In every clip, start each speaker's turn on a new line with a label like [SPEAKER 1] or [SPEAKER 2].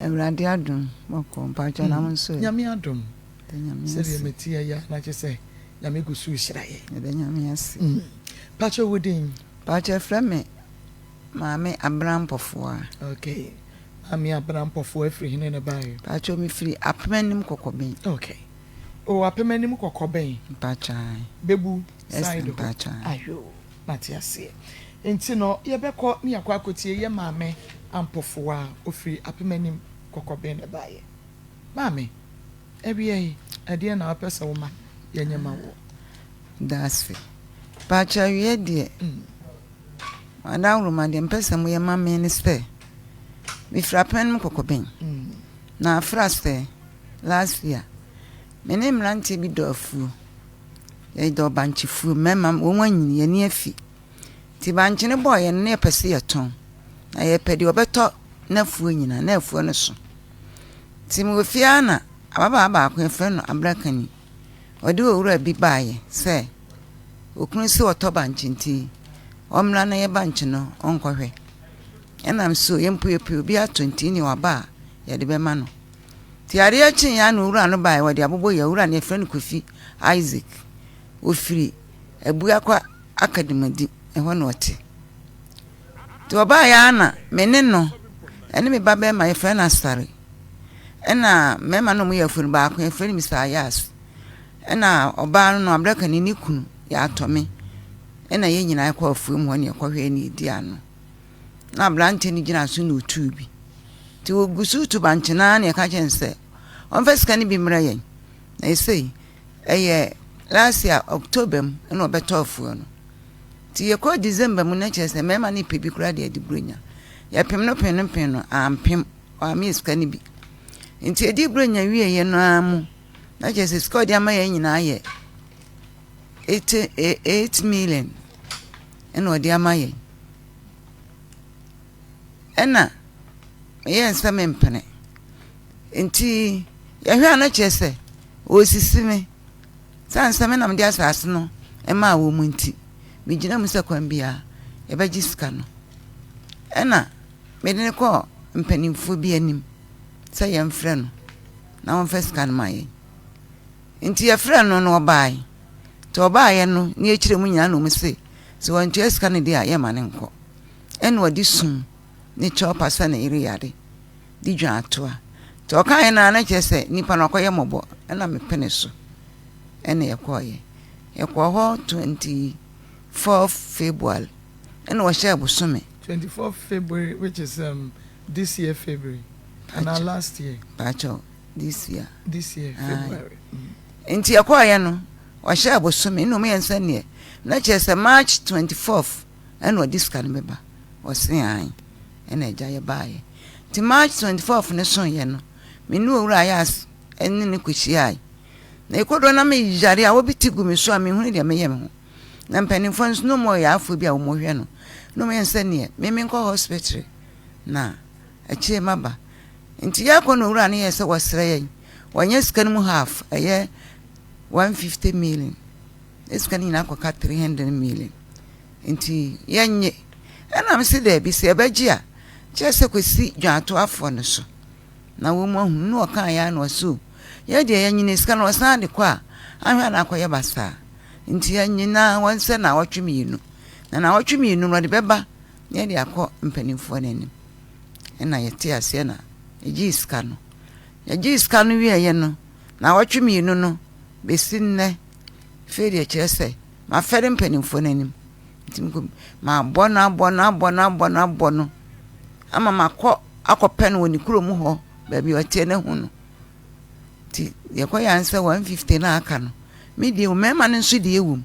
[SPEAKER 1] Awurade adom bɔkɔɔ mpakyɛw na mo nso ɛ?
[SPEAKER 2] Nyame adom
[SPEAKER 1] Yɛda Nyame
[SPEAKER 2] sɛdeɛ
[SPEAKER 1] ase.
[SPEAKER 2] mete yɛ yi a na kyerɛ sɛ Nyame gu so rehyira yɛn.
[SPEAKER 1] Yɛda Nyame ase.
[SPEAKER 2] Mpakyɛw wo din?
[SPEAKER 1] Mpakyɛw frɛ me Maame Abena Mpɔfoa.
[SPEAKER 2] Okay. Maame Abena Mpɔfoa firi hene na ɛbaeɛ?
[SPEAKER 1] Mpakyɛw me firi Apem Anim Kɔkɔbɛn.
[SPEAKER 2] Okay. Oh Apem Anim Kɔkɔbɛn.
[SPEAKER 1] Mpakyɛw ae.
[SPEAKER 2] Bebu
[SPEAKER 1] Yes
[SPEAKER 2] side hɔ.
[SPEAKER 1] mpakyɛw ae.
[SPEAKER 2] Ayoo mate aseɛ. Nti no yɛbɛkɔ ne yɛakɔ akɔtie yɛ maame Ampofo a ɔfiri Apemanim Kɔkɔben na ɛbaeɛ. Maame, awia yi, ɛdeɛn na wopɛ sɛ woma yɛnyɛ ma woɔ?
[SPEAKER 1] Medase. Mpakyɛ awia deɛ, m'adawroma deɛ mepɛ sɛ moyɛ ma me ne sɛ, mefiri Apemanim Kɔkɔben, na afra sɛ last year, me ne mmeranteɛ bi dɔ afuo, yɛdɔ bankyefuo, mmarima wɔn anyini, yɛn ani afi. Nti bankye no bɔɔ yɛn no na yɛpɛ sɛ yɛtɔn. Na yɛpɛ deɛ ɔbɛtɔ n'afuo nyinaa, na afuo no so. Nti mewɔ fie ara na ababaawa baako yɛfrɛ no Abrakani, ɔde owura bi baeɛ sɛ okunu sɛ ɔtɔ bankye nti ɔmmra na yɛ bankye no ɔnkɔhwɛ. Ɛna nso yɛn mpo yɛpɛ obi atɔ nti ne waba a yɛde bɛma no. Nti adeɛ kyeeɛ ara na owura no baeɛ wɔde abobɔ yɛ owura no yɛfrɛ no Kofi Isaac. Ɔfiri Abuakwa Akademadi, ɛhɔ na ɔte. Nti ɔbaeɛ ara na me ne no ɛne me ba bɛrima yɛfrɛ no Asare ɛna mmarima no wɔyɛ afuo no baako yɛfrɛ no Mr. Ayas ɛna ɔbaa no no abrɛka ne ne kunu yɛatɔ me ɛna yɛn nyinaa kɔ afuo mu hɔ ne yɛkɔhwɛ ne yɛdi ano na aberanteɛ no gyina so na ɔtuu bi nti wɔgu so tu bankye no ara na yɛka kyerɛ no sɛ ɔmfa sika no bi mmrɛ yɛn na ɛsei Ɛyɛ last year October mu na ɔbɛtɔ afuo no. Nti yɛkɔɔ December mu na kyerɛ sɛ mmarima no pɛ bi koraa de adi Buronya. Yɛpem no pem no pem no, ampem. Wammeyɛ sika no bi. Nti yɛdii Buronya wieeɛ no ara mu na kyerɛ sɛ sika a ɔde ama yɛn nyinaa yɛ 8 million ɛna ɔde ama yɛn. Ɛna meyɛɛ sɛ mempene. Nti yɛhwɛ a na kyerɛ sɛ wɔresisi me. Sane sɛ me na mede asase no maa wɔn nti, megyina mu sɛ kwan biara yɛbɛgye sika no. Ɛna mede no kɔɔ mpanimfoɔ bi anim sɛ yɛmfrɛ no na wɔmfa sika no ma yɛn. Nti yɛfrɛɛ no no ɔbaeɛ. Nti ɔbaeɛ no ne yɛkyerɛ mu nyinaa na wɔn se sɛ wantua sika no deɛ a yɛmma no nkɔ. Ɛna ɔde sum ne kyɛw pa sɛ ne yere yare. de dwa atoa. Nti ɔkaeɛ no ara na kyerɛ sɛ nipa no akɔyɛ mmɔbɔ ɛna mepene so ɛna yɛkɔeɛ. Yɛkɔɔ hɔ 24 February ɛna wɔhyɛɛ bosome.
[SPEAKER 2] 24 February which is um, this year February anaa last year?
[SPEAKER 1] Pakyɛw, this year.
[SPEAKER 2] This year February.
[SPEAKER 1] Mm. Nti yɛkɔeɛ no wɔhyɛɛ bosome ɛna wɔyɛ nsɛ neɛ na kyerɛ sɛ March 24 ɛna ɔde sika no bɛba. Ɔse ae. Ɛna agya yɛbaeɛ. Nti March 24 no soeɛ no, me ne Owura Ayas ne no kɔhyiae. Na yɛkɔduruu hɔ na meyare a obi te gu me so a menhunu deɛ meyɛ me ho. Na mpanimfoɔ nso na wɔwɔ yarefoɔ bi a wɔhwɛ no. Na wɔyɛ no sɛdeɛ me menkɔ hospital na akyire maba. Nti yɛkɔ na owura no yɛɛ sɛ wɔsrɛ yɛn. Wɔnyɛ sika no mu half, ɛyɛ 150 million. Ne sika no nyinaa kɔka 300 million. Nti yɛnnye. Ɛna mese daabi, sɛ yɛbɛgye a, kyerɛ sɛ kɔsi dwaatoafoɔ no so na wɔn mu ahunu. Na ɔkaeɛ ara na ɔse o, yɛn deɛ yɛnyini sika no ɔsan de kɔ a, ahwɛ a na akɔyɛ basaa. Nti yɛnnye na wɔnsɛ naawɔtwe mmienu. Na naawɔtwe mmienu no ɔde bɛba na yɛde akɔ mpanimfoɔ no anim. Ɛna yɛte aseɛ na yɛgyee sika no. Yɛgyee sika no wieeɛ no, naawɔtwe mmienu no bɛsi nnɛ, afei deɛ kyerɛ sɛ mafɛre mpanimfoɔ no anim. Nti mekɔ mabɔ no abɔ no abɔ no abɔ no abɔ no ama makɔ akɔpɛ no wɔ ne kurom hɔ baabi a ɔteɛ no ahu no. Nti yɛkɔyɛ ansa 150 no aka no me deɛ mmarima no nso deɛ wɔ mu.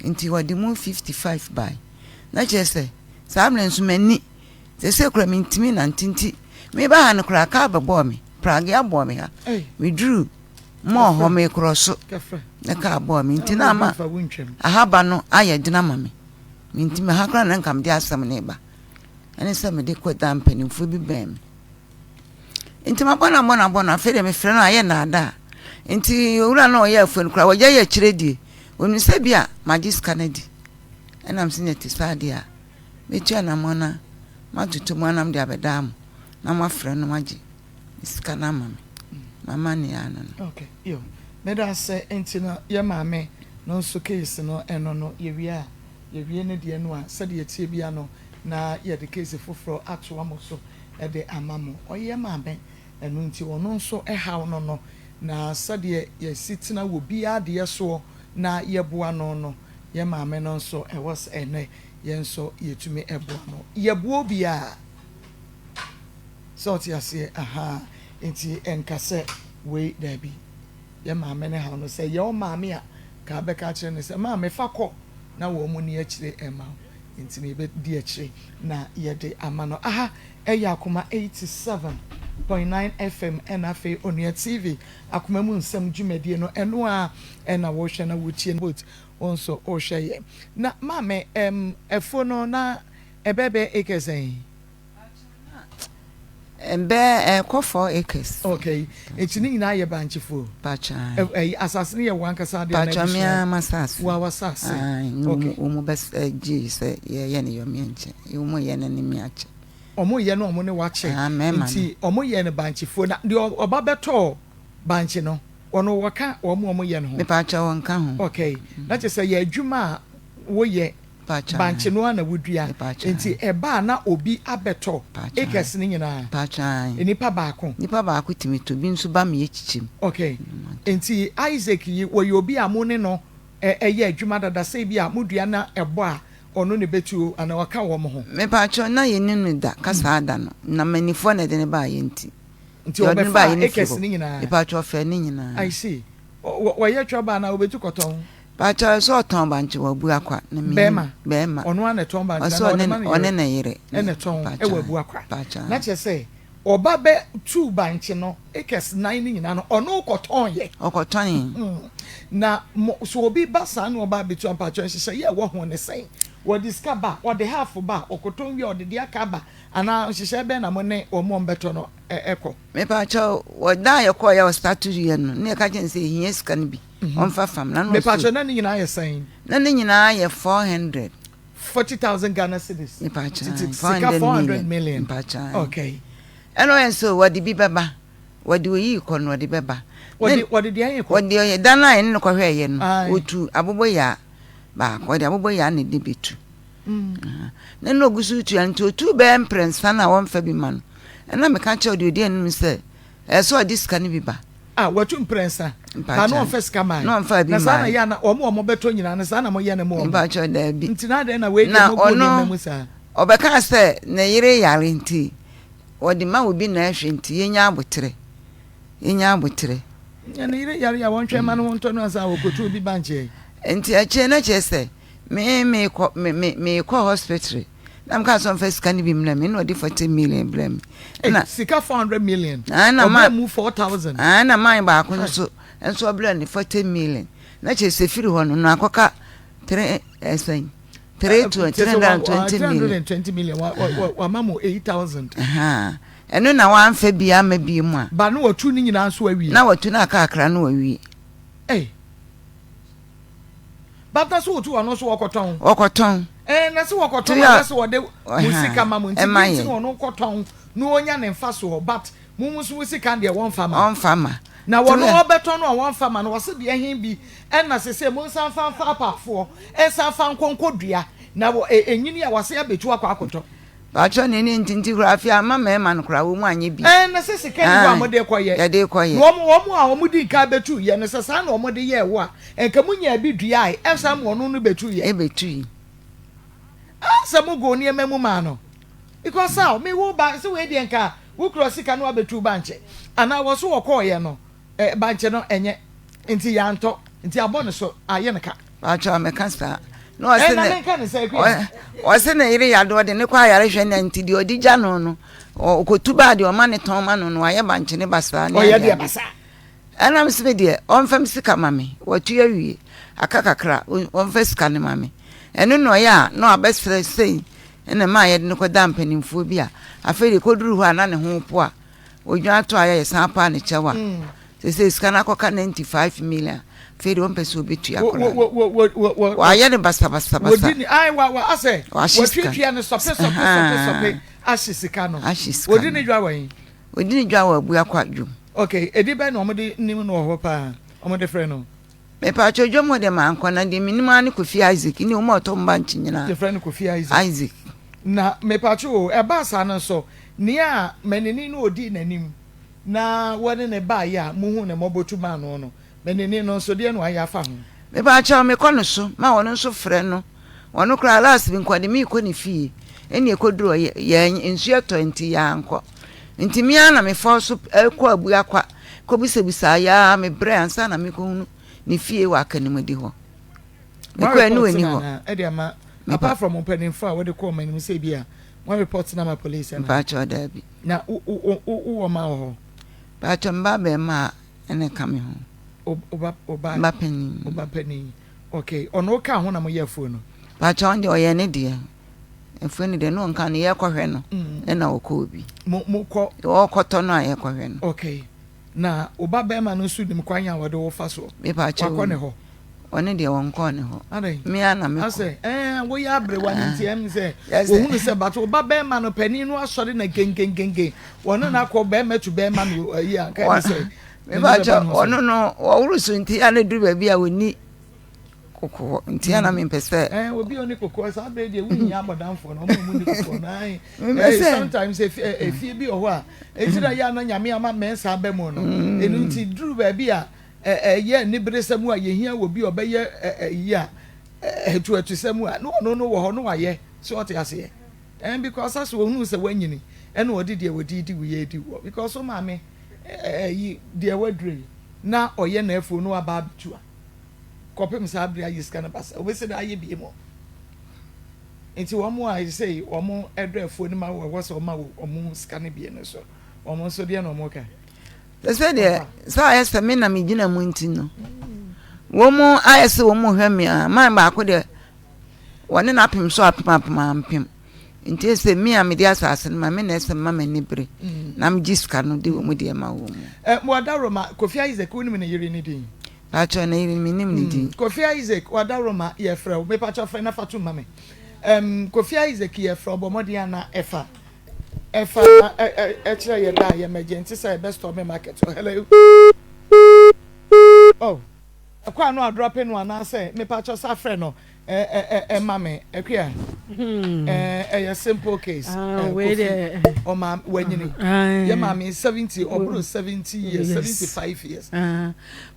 [SPEAKER 1] Nti wɔde mu 55 bae. Na kyerɛ sɛ saa mmerɛ nso m'ani sɛsɛ kora mentumi nante nti meba ha no koraa kaa bɛbɔɔ me pragea bɔɔ me ha meduru Mɔɔ hɔ mekorɔ so ne kaa bɔɔ me nti na ama ahaba no ayɛ den ama me. Mentumi ha koraa na nka mede asɛm no reba. Ɛne sɛ mede kɔdaa mpanimfoɔ bi bɛn me. Nti mabɔ no abɔ no abɔ no afei deɛ mefrɛ no ayɛ nnaadaa. Nti owura no a ɔyɛ afuo no koraa wɔgya yɛ akyire die. Ɔnim sɛ bi a magye sika no adi. Ɛnam sɛ nyɛ te saa deɛ a mɛtu anammɔn na matoto mu anam de abɛdaa mo na moafrɛ no magye. sika no ama me. M'amanneɛ ano no.
[SPEAKER 2] Ok yo medase nti no yɛ maame no nso case no ɛno no yɛwie a yɛwie ne deɛ no a sɛdeɛ ɛteɛ bia no na yɛde case foforɔ atoa mo so de ama mo ɔyɛ maame ɛno nti ɔno nso haw no no na sɛdeɛ yɛsi tena wɔ biaa deɛ soɔ na yɛboa no no yɛ maame no nso ɛwɔ sɛ ɛnɛ yɛn nso yɛtumi boa no yɛboa obiaa. Sɛ ɔte aseɛ ahaa nti nka sɛ wei daabi yɛ maame no haw no sɛ yɛ wo maame a ka bɛka akyerɛ no sɛ maame fa kɔ na wɔn mo ni akyire ɛma wo nti no yɛbɛ di akyire na yɛde ama no aha ɛyɛ akoma 87.9 FM ɛna afei Onua TV akoma mu nsɛm dwumadie no ɛno a ɛna wohwɛ na wotie no both wo nso wohwɛ yɛ na maame ɛm ɛfuo no na ɛbɛbɛ acres sɛn.
[SPEAKER 1] Ɛbɛ ɛkɔ 4 acres.
[SPEAKER 2] Okay, nti ne nyinaa yɛ bankyefuo?
[SPEAKER 1] Pakyɛ.
[SPEAKER 2] Ɛyi asase no yɛ wɔn ankasa deɛ?
[SPEAKER 1] Pakyɛ, mi ara m'asase.
[SPEAKER 2] Wa w'asase.
[SPEAKER 1] Okay. Wɔn mu bɛ gye sɛ yɛyɛ ne yɔmi nkyɛn, wɔn yɛ ne ne mi akyɛ.
[SPEAKER 2] Wɔn yɛ no wɔn ne wakyɛ. Nti wɔn yɛ no bankyefuo na deɛ ɔba bɛtɔɔ bankye no ɔno wɔka wɔn a wɔn yɛ no ho?
[SPEAKER 1] Mepakyɛ, wɔn ka ho.
[SPEAKER 2] Okay, na kyerɛ sɛ yɛ adwuma a woyɛ bankye no ara na wodua, nti ɛbaa na obi abɛtɔ acres no nyinaa? Nipa baako?
[SPEAKER 1] Nipa baako tumi tɔ bi nso ba mi yɛ kyikyim.
[SPEAKER 2] Okay, nti Isaac yi wɔyɛ obi a mo ne no ɛyɛ adwuma dada sɛ bi a mo dua na ɛbɔ a ɔno ne bɛtuo ana ɔka wɔn ho?
[SPEAKER 1] Mepakyɛ, na yɛ ne no da kasa da no na manifoɔ na ɛde ne baa yɛ nti.
[SPEAKER 2] Nti ɔbɛfa acres no nyinaa?
[SPEAKER 1] Mepakyɛ, ɔfɛ ne nyinaa.
[SPEAKER 2] I see. Wɔyɛ twaba na obetu kɔtɔn?
[SPEAKER 1] Pakyɛ, sɛ ɔtɔn bankye wɔ Abuakwa.
[SPEAKER 2] Bɛɛma?
[SPEAKER 1] Bɛɛma.
[SPEAKER 2] Ɔno ara na ɛtɔn bankye na ɔde ma ne
[SPEAKER 1] yere? Ɔne ne yere.
[SPEAKER 2] Ɛna ɛtɔn ɛwɔ Abuakwa. Na kyerɛ sɛ ɔba bɛ tu bankye no acres 9 ne nyinaa no ɔno kɔtɔn yɛ?
[SPEAKER 1] Ɔkɔtɔn.
[SPEAKER 2] Na mo so obi ba saa na ɔba abetu ampakyɛ, nhyehyɛ yɛ ɛwɔ ho ne sɛn? Wɔde sika ba, ɔde half ba, ɔkɔtɔn wie a ɔde deɛ aka ba anaa nhyehyɛ bɛn na mo ne wɔn a wɔbɛtɔ no ɛkɔ?
[SPEAKER 1] Mepakyɛ, wɔda a yɛkɔɔ yɛ ɔstart yɛ no ne yɛka kyerɛ no sɛ ehia sika no bi ɔmfa fam na no.
[SPEAKER 2] Mepakyɛ, na ne nyinaa yɛ sɛn?
[SPEAKER 1] Na ne nyinaa yɛ 400.
[SPEAKER 2] 40,000 Ghana cedis.
[SPEAKER 1] Mepakyɛ,
[SPEAKER 2] sika 400 million.
[SPEAKER 1] Mepakyɛ.
[SPEAKER 2] Okay.
[SPEAKER 1] Ɛna ɔyɛ sɛ wɔde bi bɛba, wɔde oyi kɔ no wɔde bɛba.
[SPEAKER 2] Wɔde deɛ yɛ kɔ?
[SPEAKER 1] Wɔde ɔyɛ dan a yɛne no kɔhwɛ yɛ no, otu aboboyaa baako, wɔde aboboyaa na ɛde bɛtu na na ogu so tua, nti otu bɛyɛ mprɛnsa na wɔmfa bi ma no. Ɛna meka kyerɛ deɛ odi anim sɛ ɛsɛ sɛ ɔde sika no bi ba.
[SPEAKER 2] Ah, watu mprɛnsa na na ɔmfa sika maa?
[SPEAKER 1] Na ɔmfa bi
[SPEAKER 2] na saa na yɛ ana wɔn a wɔn bɛtɔ nyinaa no saa na mo yɛ no mo wɔn?
[SPEAKER 1] Mpakyɛ, daabi.
[SPEAKER 2] Nti na adɛn na wei deɛ mo gu nneɛma mu saa?
[SPEAKER 1] Ɔbɛka sɛ ne yere yare nti wɔde ma obi na ɛhwɛ, nti yɛnya abotrɛ, yɛnya abotrɛ.
[SPEAKER 2] Ne yere yare a wɔntwɛn ma no ho ntɔ no ansa wɔkɔtu obi bankyɛ?
[SPEAKER 1] Nti akyire na kyerɛ sɛ me mekɔ me me mekɔ hospital na meka sɛ ɔmfa sika no bi mmerɛ me na ɔde 40 million brɛ me.
[SPEAKER 2] Ɛna sika 400 million ɔbrɛ mu 4,000?
[SPEAKER 1] Na man baako nso ɔbrɛ ne 40 million, na kyerɛ sɛ firi hɔ no akɔka three ɛsɛn 320 million.
[SPEAKER 2] 320 million, wama mo 8,000.
[SPEAKER 1] Ɛno na wamfa bi ama bi mu a.
[SPEAKER 2] Ba no watu ne nyinaa nso awie?
[SPEAKER 1] Na watu no aka akra no wawie.
[SPEAKER 2] Hey. Bata so wotu ɔno nso wɔkɔtɔn?
[SPEAKER 1] Wɔkɔtɔn.
[SPEAKER 2] Ɛɛ, na sɛ wɔkɔtɔn a na sɛ wɔde mo sika ma mo, nti bi nti na ɔno kɔtɔn na onya ne nfa soɔ, but mo nso mo sika deɛ wɔnfa ma.
[SPEAKER 1] Ɔnfa ma.
[SPEAKER 2] Na wɔn ɔbɛtɔn no a wɔnfa ma no, wɔsi deɛ hen bi ɛna sese mo nsa nfa nfa apaafoɔ nsa nfa nkonko dua na wɔ enyini a wɔsi abetu akɔ akɔtɔ.
[SPEAKER 1] Baatɔ ne ne ntinti koraa afei ama mmarima no koraa wɔn mu anyɛ bi.
[SPEAKER 2] Ɛn, na sɛ sika ni hɔ a mo de kɔ yɛ.
[SPEAKER 1] Yɛde kɔ yɛ.
[SPEAKER 2] Na wɔn a wɔn di nka bɛtu yɛ no sɛ saa na wɔn de yɛ wɔ a nka mo nya bi dua yi ɛsan mu ɔno no bɛtu yɛ.
[SPEAKER 1] Ɛbɛtu yi.
[SPEAKER 2] Sɛ mo go nneɛma mu maa no because sao mi wo ba sɛ wei deɛ nka wokura sika no abɛtu bankye anaa wɔ so wɔkɔɔ yɛ no ɛ bankye no ɛnyɛ nti yɛantɔ nti abɔ ne so ayɛ ne ka.
[SPEAKER 1] Baatwa mɛka saa na ɔse ne ɔse ne yere yade ɔde ne kɔ ayarehwɛ na nti deɛ ɔde gya no no ɔkɔtu baa deɛ ɔma ne tɔn ma no no wayɛ bankye ne basaa
[SPEAKER 2] ne ɔyɛ deɛ basaa.
[SPEAKER 1] Ɛnam sɛ deɛ ɔmfa sika ma me, watu awie aka kakra, ɔmfa sika no ma me. Ɛno na ɔyɛ a na wabɛsrɛ sei ɛna maa yɛde no kɔda mpanimfoɔ bi a afei de kɔduru hɔ a na ne ho po a odwan ato a yɛyɛ san paa ne kyɛw a sɛ sika no akɔka 95 million, afei de wɔmpɛ sɛ wɔbɛtua koraa, wayɛ no basabasabasa.
[SPEAKER 2] Wahye sika no sɔpe sɔpe sɔpe sɔpe ahye sika no.
[SPEAKER 1] Ahye sika.
[SPEAKER 2] Wɔdi ne dwa wɔ yi.
[SPEAKER 1] Ɔdi ne dwa wɔ Abuakwa dwom.
[SPEAKER 2] Ok, edin bɛn na wɔde nim no wɔ hɔ paa? Wɔde frɛ no?
[SPEAKER 1] Mepatwɔ dwom hɔ deɛ mankɔ na deɛ menim ara ne Kofi Isaac ne wɔn a ɔtɔ mbankye nyinaa.
[SPEAKER 2] Yɛfrɛ no Kofi Isaac.
[SPEAKER 1] Isaac.
[SPEAKER 2] Na mepatwɔ o, ɛbaa saa no nso, nea manini no ɔdii n'anim na wɔne no baeɛ a mohuu no mmɔbɔ tu maa no no, manini no nso deɛ na wayɛ afa ho?
[SPEAKER 1] Mepatwɔ mekɔ no so ma ɔno nso frɛ no, ɔno koraa last bi nka ɔde me rekɔ ne fie ɛna ɛkɔduru hɔ yɛ nsuo tɔ nti yɛankɔ nti me ara na mefɔ so kɔ Abuakwa kɔbisabisaa yɛ ara mebrɛ ansa na mekɔhunu ne fie wɔ Akanimadi hɔ. Mekɔɛ ne ɔnni hɔ.
[SPEAKER 2] Ɛde ama apart from mpanimfoɔ a wɔde kɔ wɔn anim sɛ bi a wɔn report na ma police ɛna.
[SPEAKER 1] Mpakyɛw daabi.
[SPEAKER 2] Na wo wo wo wɔ ma wɔ hɔ.
[SPEAKER 1] Mpakyɛw mba bɛrima a ɛna ɛka me ho.
[SPEAKER 2] Oba oba
[SPEAKER 1] Mba panin.
[SPEAKER 2] Oba panin. Okay ɔno ɔka ho na mo yɛ afuo no.
[SPEAKER 1] Mpakyɛw ɔno deɛ ɔyɛ ne deɛ. Afuo no deɛ ne ɔnka no yɛkɔhwɛ no ɛna ɔkɔɔ bi.
[SPEAKER 2] Mo mo kɔ.
[SPEAKER 1] Ɔkɔtɔ no a yɛkɔhwɛ no.
[SPEAKER 2] Okay na wo ba bɛrima no nso nim kwan a wɔde wo fa soɔ?
[SPEAKER 1] Mepakyɛw
[SPEAKER 2] Wakɔ ne hɔ?
[SPEAKER 1] Ɔno deɛ ɔnkɔɔ ne hɔ.
[SPEAKER 2] Adɛn?
[SPEAKER 1] Me ara na mekɔ.
[SPEAKER 2] Asɛ ɛɛ woyɛ aberewa no nti ɛm sɛ wɔhunu sɛ but wo ba bɛrima no panin no asɔre na gengengengen wɔne no akɔ bɛrima tu bɛrima no ayi a nka ɛne sɛ
[SPEAKER 1] Mepakyɛw ɔno no wɔworo so nti a na duru baabi a ɔnni kokoɔ nti a na mm. mempɛ sɛ.
[SPEAKER 2] ɛɛ obi a ɔni kokoɔ saa abere deɛ wunya abɔdanfoɔ na ɔmo a ɔmo ni kokoɔ na ayi ɛɛ sometimes efi efie bi wɔ hɔ a eti na yɛ ana nyame ama mɛnsa abɛ mu no mm. enu nti duru baabi a ɛyɛ aniberesɛm a yɛhia wɔ bi a ɔbɛyɛ ɛyi a ɛtuatusɛm a na ɔno no wɔ hɔ no wayɛ so ɔte aseɛ ɛn because asɛ ohunu sɛ wanyini ɛna ɔde deɛ wɔde di wuyɛ di wɔ because o maame ɛyi deɛ wadure yi na ɔyɛ n'afuo no aba abetua. kɔpem saa bere ayi sika no ba sa wobɛsi da ayɛ bie mu nti wɔn a sɛ wɔn ɛdɔ afuo no ma wɔ ɛwɔ sɛ wɔn ma wɔn sika no bie no so wɔn nso deɛ na wɔn ka.
[SPEAKER 1] Sɛ sɛ deɛ sɛ ayɛ sɛ me na megyina mu nti no wɔn ayɛ sɛ wɔn hwɛ me a man baako deɛ wɔne no apem so apem apem ampem nti sɛ me a mede asase no ma me na ɛsɛ mma m'ani bere na megye sika no de wɔn deɛ ma wɔn mu.
[SPEAKER 2] Ɛ mo adaworoma Kofi Isaac wonim ne yere ne din?
[SPEAKER 1] Pakyɛw ne yere mennim ne din.
[SPEAKER 2] Kofi Isaac w'adaworoma yɛfrɛ wo mepakyɛw frɛ na fa tom ma me um, Kofi Isaac yɛfrɛ wo bɔ mmɔden a na ɛfa ɛfa na ɛkyerɛ yɛ da a yɛmɛgye nte sɛ ɛbɛ store me market oh, hello oh ɛkɔ ano adrɔpe no anaasɛ mepakyɛw sa frɛ no ɛma me akua ɛyɛ simple case ah, kofi ɔma wanyini yɛ maame 70 ɔboro 70 years 75 years
[SPEAKER 3] ah,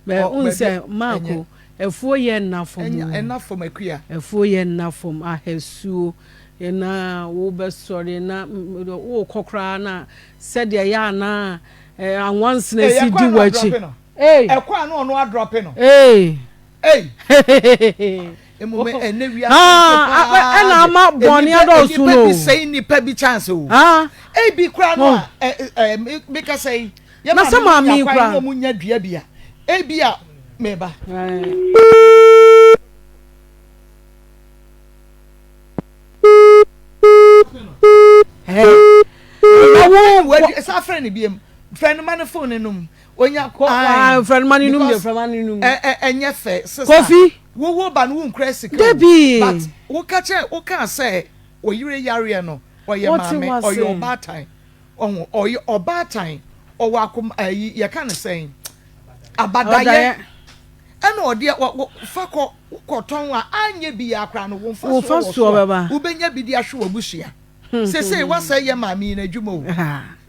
[SPEAKER 3] bɛ n sɛ maako ɛfuo yɛ nna fam
[SPEAKER 2] ɛnna fam akua
[SPEAKER 3] ɛfuo yɛ nna fam ahasuo na wobɛsɔre na wokɔ koraa na sɛdeɛ yɛ anaa anwansena si di w'akyi
[SPEAKER 2] ɛkɔ ano ɔno adrɔpe no
[SPEAKER 3] Ei!
[SPEAKER 2] Mmom ɛnɛ wiase nso paa
[SPEAKER 3] ɛna ama bɔne adɔɔso no.
[SPEAKER 2] Nipa bi sɛe nipa bi chance o. Ebi kura no a ɛ meka sɛe. Yɛ maame nya kwan na ɔmo nya dua bi a. Ebi a meba. Sa frɛ no biem. Frɛ no ma no phone no mu. Onya
[SPEAKER 3] kɔ ae. Frɛ no ma no num deɛ frɛ ma no num.
[SPEAKER 2] Ɛnyɛ fɛ sista.
[SPEAKER 3] Kofi.
[SPEAKER 2] Wo wo ba no wo nkura sika o.
[SPEAKER 3] Dabi.
[SPEAKER 2] But wo ka kyerɛ wo kaa sɛ oyere yareɛ no ɔyɛ maame ɔyɛ ɔbaatan ɔho ɔyɛ ɔbaatan ɔwɔ akoma ɛyi yɛ ka no sɛn abadayɛ ɛna ɔdeɛ wɔ fa kɔ wokɔ tɔn a anyɛ bi yɛ akora no wo nfa soɔ wɔ so a wobɛnya bi de ahwɛ wɔ abusua. Sesei wasɛe yɛ maame yi n'adwuma o.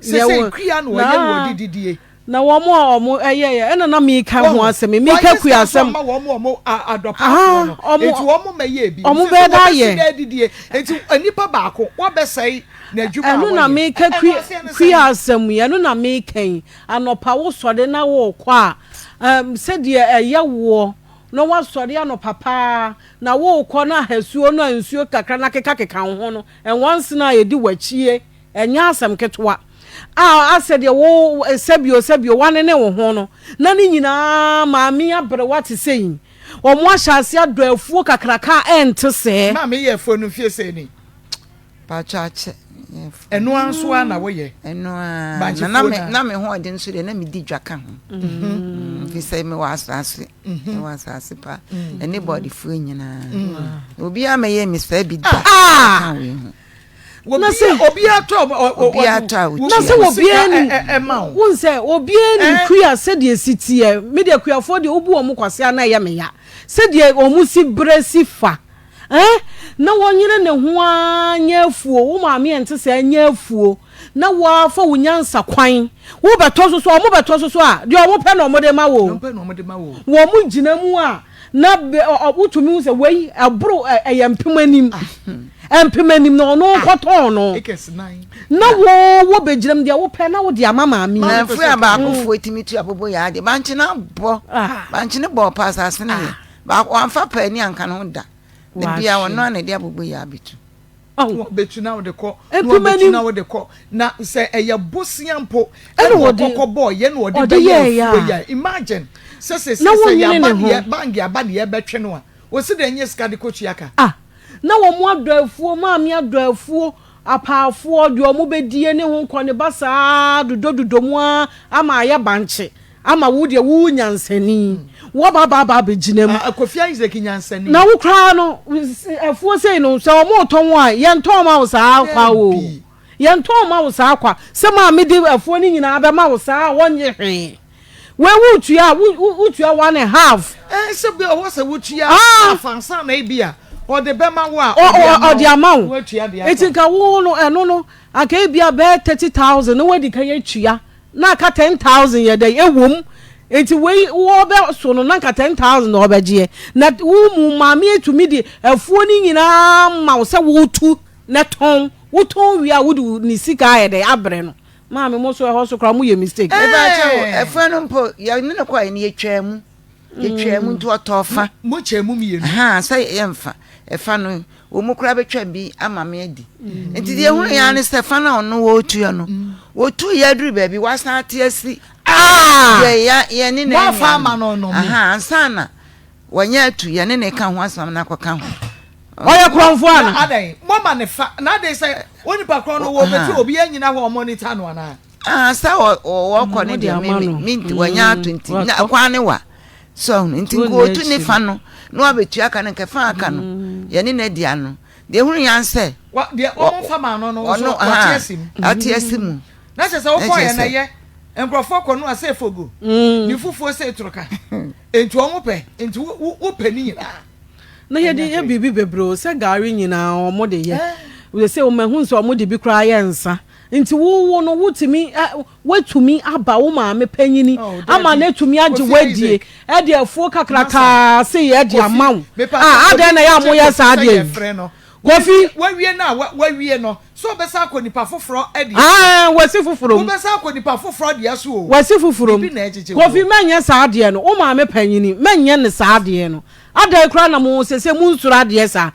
[SPEAKER 2] Sesei kua na ɔyɛ na ɔde didie.
[SPEAKER 3] Na wɔn a wɔn ɛyɛ yɛ ɛna na meka ho asɛm yi meka kua asɛm.
[SPEAKER 2] Wɔn wɔn wɔn wɔn adɔpaafoɔ no eti wɔn mma yɛ bi.
[SPEAKER 3] Wɔn bɛyɛ da yɛ.
[SPEAKER 2] Sɛ didie eti nipa baako wabɛsɛe n'adwuma a wɔyɛ.
[SPEAKER 3] Ɛno na meka kua asɛm yi ɛno na meka yi anɔpa wosɔre na wɔrekɔ a sɛdeɛ ɛyɛ woɔ na wasɔre anɔpa paa na worekɔ na ahasuo no a nsuo kakra no akekakeka wo ho no, nwansena a ɛdi w'akyie, ɛnyɛ asɛm ketewa, a asɛ deɛ wo sɛbio sɛbio woanene wo ho no, na ne nyinaa maame aberewa te sɛ yi, wɔn ahyɛ ase adɔ afuo kakraka a ɛnte sɛɛ.
[SPEAKER 2] Maame yɛ afuo no mfie sɛn ni?
[SPEAKER 1] Paatwa akyɛ.
[SPEAKER 2] Ɛno ara nso ara na woyɛ.
[SPEAKER 1] Ɛno ara. Na na na me ho ɔden nso deɛ na medi dwa ka ho. Mm-hmm. Fi sɛ mewɔ asase. Mm-hmm. Mewɔ asase pa. Mm-hmm. Ɛne bɔdefoɔ nyinaa. Obiara mɛyɛ me saa bi da.
[SPEAKER 3] Ah!
[SPEAKER 1] Ka wei ho.
[SPEAKER 3] Na sɛ
[SPEAKER 2] obiara tɔ
[SPEAKER 1] obiara tɔ a wotua.
[SPEAKER 3] Na sɛ obiara nim wohu sɛ obiara nim kua sɛdeɛ ɛsi teɛ. Me deɛ kuafoɔ deɛ wobu wɔn kwasea na ɛyɛ me ya. Sɛdeɛ wɔn si brɛ si fa eh na wɔnyere ne ho ara nyɛ afuo. Wo maame ɛnte saa nyɛ afuo na woafa wo nyansa kwan. Wobɛtɔ so so a wɔbɛtɔ so so a deɛ wɔpɛ na wɔde ma wo. Wɔn gyina mu a Na bɛ ɔ ɔ wotumi hu sɛ wei ɛboro ɛ ɛyɛ mpem anim mpem anim na ɔno kɔtɔn no na wo wo bɛgyina mu deɛ wopɛ na wode ama maame yi.
[SPEAKER 1] Na mfiri a baakofoɔ tumi tu abobo yɛ adeɛ bankye no abɔ bankye no bɔɔ pa asase no yɛ baako wamfa paani anka ne ho da da bia ɔno a na ɛde abobo yɛ abɛtu.
[SPEAKER 2] Na wɔbɛtu na wode kɔ, na wɔbɛtu na wode kɔ. Na sɛ ɛyɛ bosea mpo ɛna wɔkɔkɔ bɔɔ yɛ na wɔde bɛyɛ afuo yi a, imagine sɛ sɛ sɛ sɛ yɛaba ne yɛ bank aba ne yɛbɛtwe no a, wɔsi dɛ nyɛ sika de kɔtua ka.
[SPEAKER 3] Ah, na wɔn adɔ afuo, maame adɔ afuo, apaafoɔ, deɛ wɔn bɛdie ne ho nkɔ ne ba saa dodɔdodɔ mu ara ama ayɛ bankye. Ama wo deɛ wo nyansani wo ba ba ba abɛgyina mu.
[SPEAKER 2] Ah, Kofi Isaac nyansani.
[SPEAKER 3] Na wo koraa no afuo sei no sɛ wɔn retɔn a yɛntɔn ma wo saa kwa o. Yɛntɔn ma wo saa kwa. Sɛ maame de afuo no nyinaa bɛma wo saa a wɔnnye hwee. Wei wotua a wotua one and half.
[SPEAKER 2] Ɛɛ sɛ bi ɔwɔ sɛ wotua half ansa na ebi a ɔde bɛma wo a ɔde
[SPEAKER 3] ama wo. Eti nka wo no ɛno no anka ebi a bɛyɛ 30,000 na wadi kan atua. Na aka 10,000 yɛ dɛn? Ɛwom. Nti wei wɔbɛ so no na nka 10,000 na ɔbɛgyeɛ. Na wo mu maame atumi de afuo no nyinaa ma wo sɛ wotu na tɔn. Wotɔn wie a wode ne sika ayɛ dɛn? Abrɛ no. Maame mo so ɛhɔ so koraa moyɛ mistake.
[SPEAKER 1] Mepa kyɛw, afuo no mpo yɛne no kɔɛ no yɛtwaa mu. Yɛtwaa mu nti ɔtɔɔ fa.
[SPEAKER 2] Mo kyɛɛ mu mmienu.
[SPEAKER 1] Ahaa, sɛ yɛmfa ɛfa no, wɔn mu koraa bɛtwa bi ama me adi. Nti deɛ ehunu yɛn ne sɛ fa no a ɔno wɔretua no, wɔtu yɛ aduru baabi, wasan ate asi.
[SPEAKER 2] Ah!
[SPEAKER 1] Deɛ yɛ yɛne na
[SPEAKER 2] Wɔafa ama no no.
[SPEAKER 1] Ahaa, ansa na wɔnyɛ atu, yɛne ne ka ho asɛm na akɔka ho.
[SPEAKER 3] Ɔyɛ korɔmfoɔ ana?
[SPEAKER 2] Na adɛn, moama ne fa, na adɛn sɛ onipa korɔ no wɔbɛtu obi anyina hɔ ɔmonitor no anaa?
[SPEAKER 1] Ah, sɛ wɔkɔ no deɛ me me wɔnya ato nti na kwan ne wa so ahunu nti nka otu ne fa no na wabɛtua ka no nka fa aka no yɛne no adi ano deɛ hunu yan sɛ
[SPEAKER 2] deɛ wɔn fa ma no no nso wɔte asi mu
[SPEAKER 1] ɔte asi mu
[SPEAKER 2] na kyerɛ sɛ wokɔ yɛ na yɛ nkurɔfoɔ kɔ no a sɛ fogo ne fufuo sɛ toroka nti wɔn pɛ nti wopɛ ne nyinaa
[SPEAKER 3] Na yɛde yɛ biribi bebree o, sɛ gari nyinaa wɔn de yɛ. Sɛ wɔn ahu sɛ wɔn de bi koraa yɛ nsa. Nti wo wo no wotumi ɛ woatumi aba wo maame panyini ama no atumi agye wo adie ɛde afuo kakrakaa sei ɛde ama wo. Ah adɛn na ɛyɛ a moyɛ saa adeɛ yi? Kofi.
[SPEAKER 2] Wawie no a wawie no sɛ ɔbɛsan akɔ nipa foforɔ deɛ so.
[SPEAKER 3] Aah wasi foforɔ mu.
[SPEAKER 2] Wobɛsan akɔ nipa foforɔ deɛ so o.
[SPEAKER 3] Wasi foforɔ mu.
[SPEAKER 2] Biribi na ɛgyegye wo.
[SPEAKER 3] Kofi mɛnyɛ saa adeɛ no wo maame panyini mɛnyɛ no saa adeɛ no. Adɛn koraa na mo sese mo nsuro adeɛ saa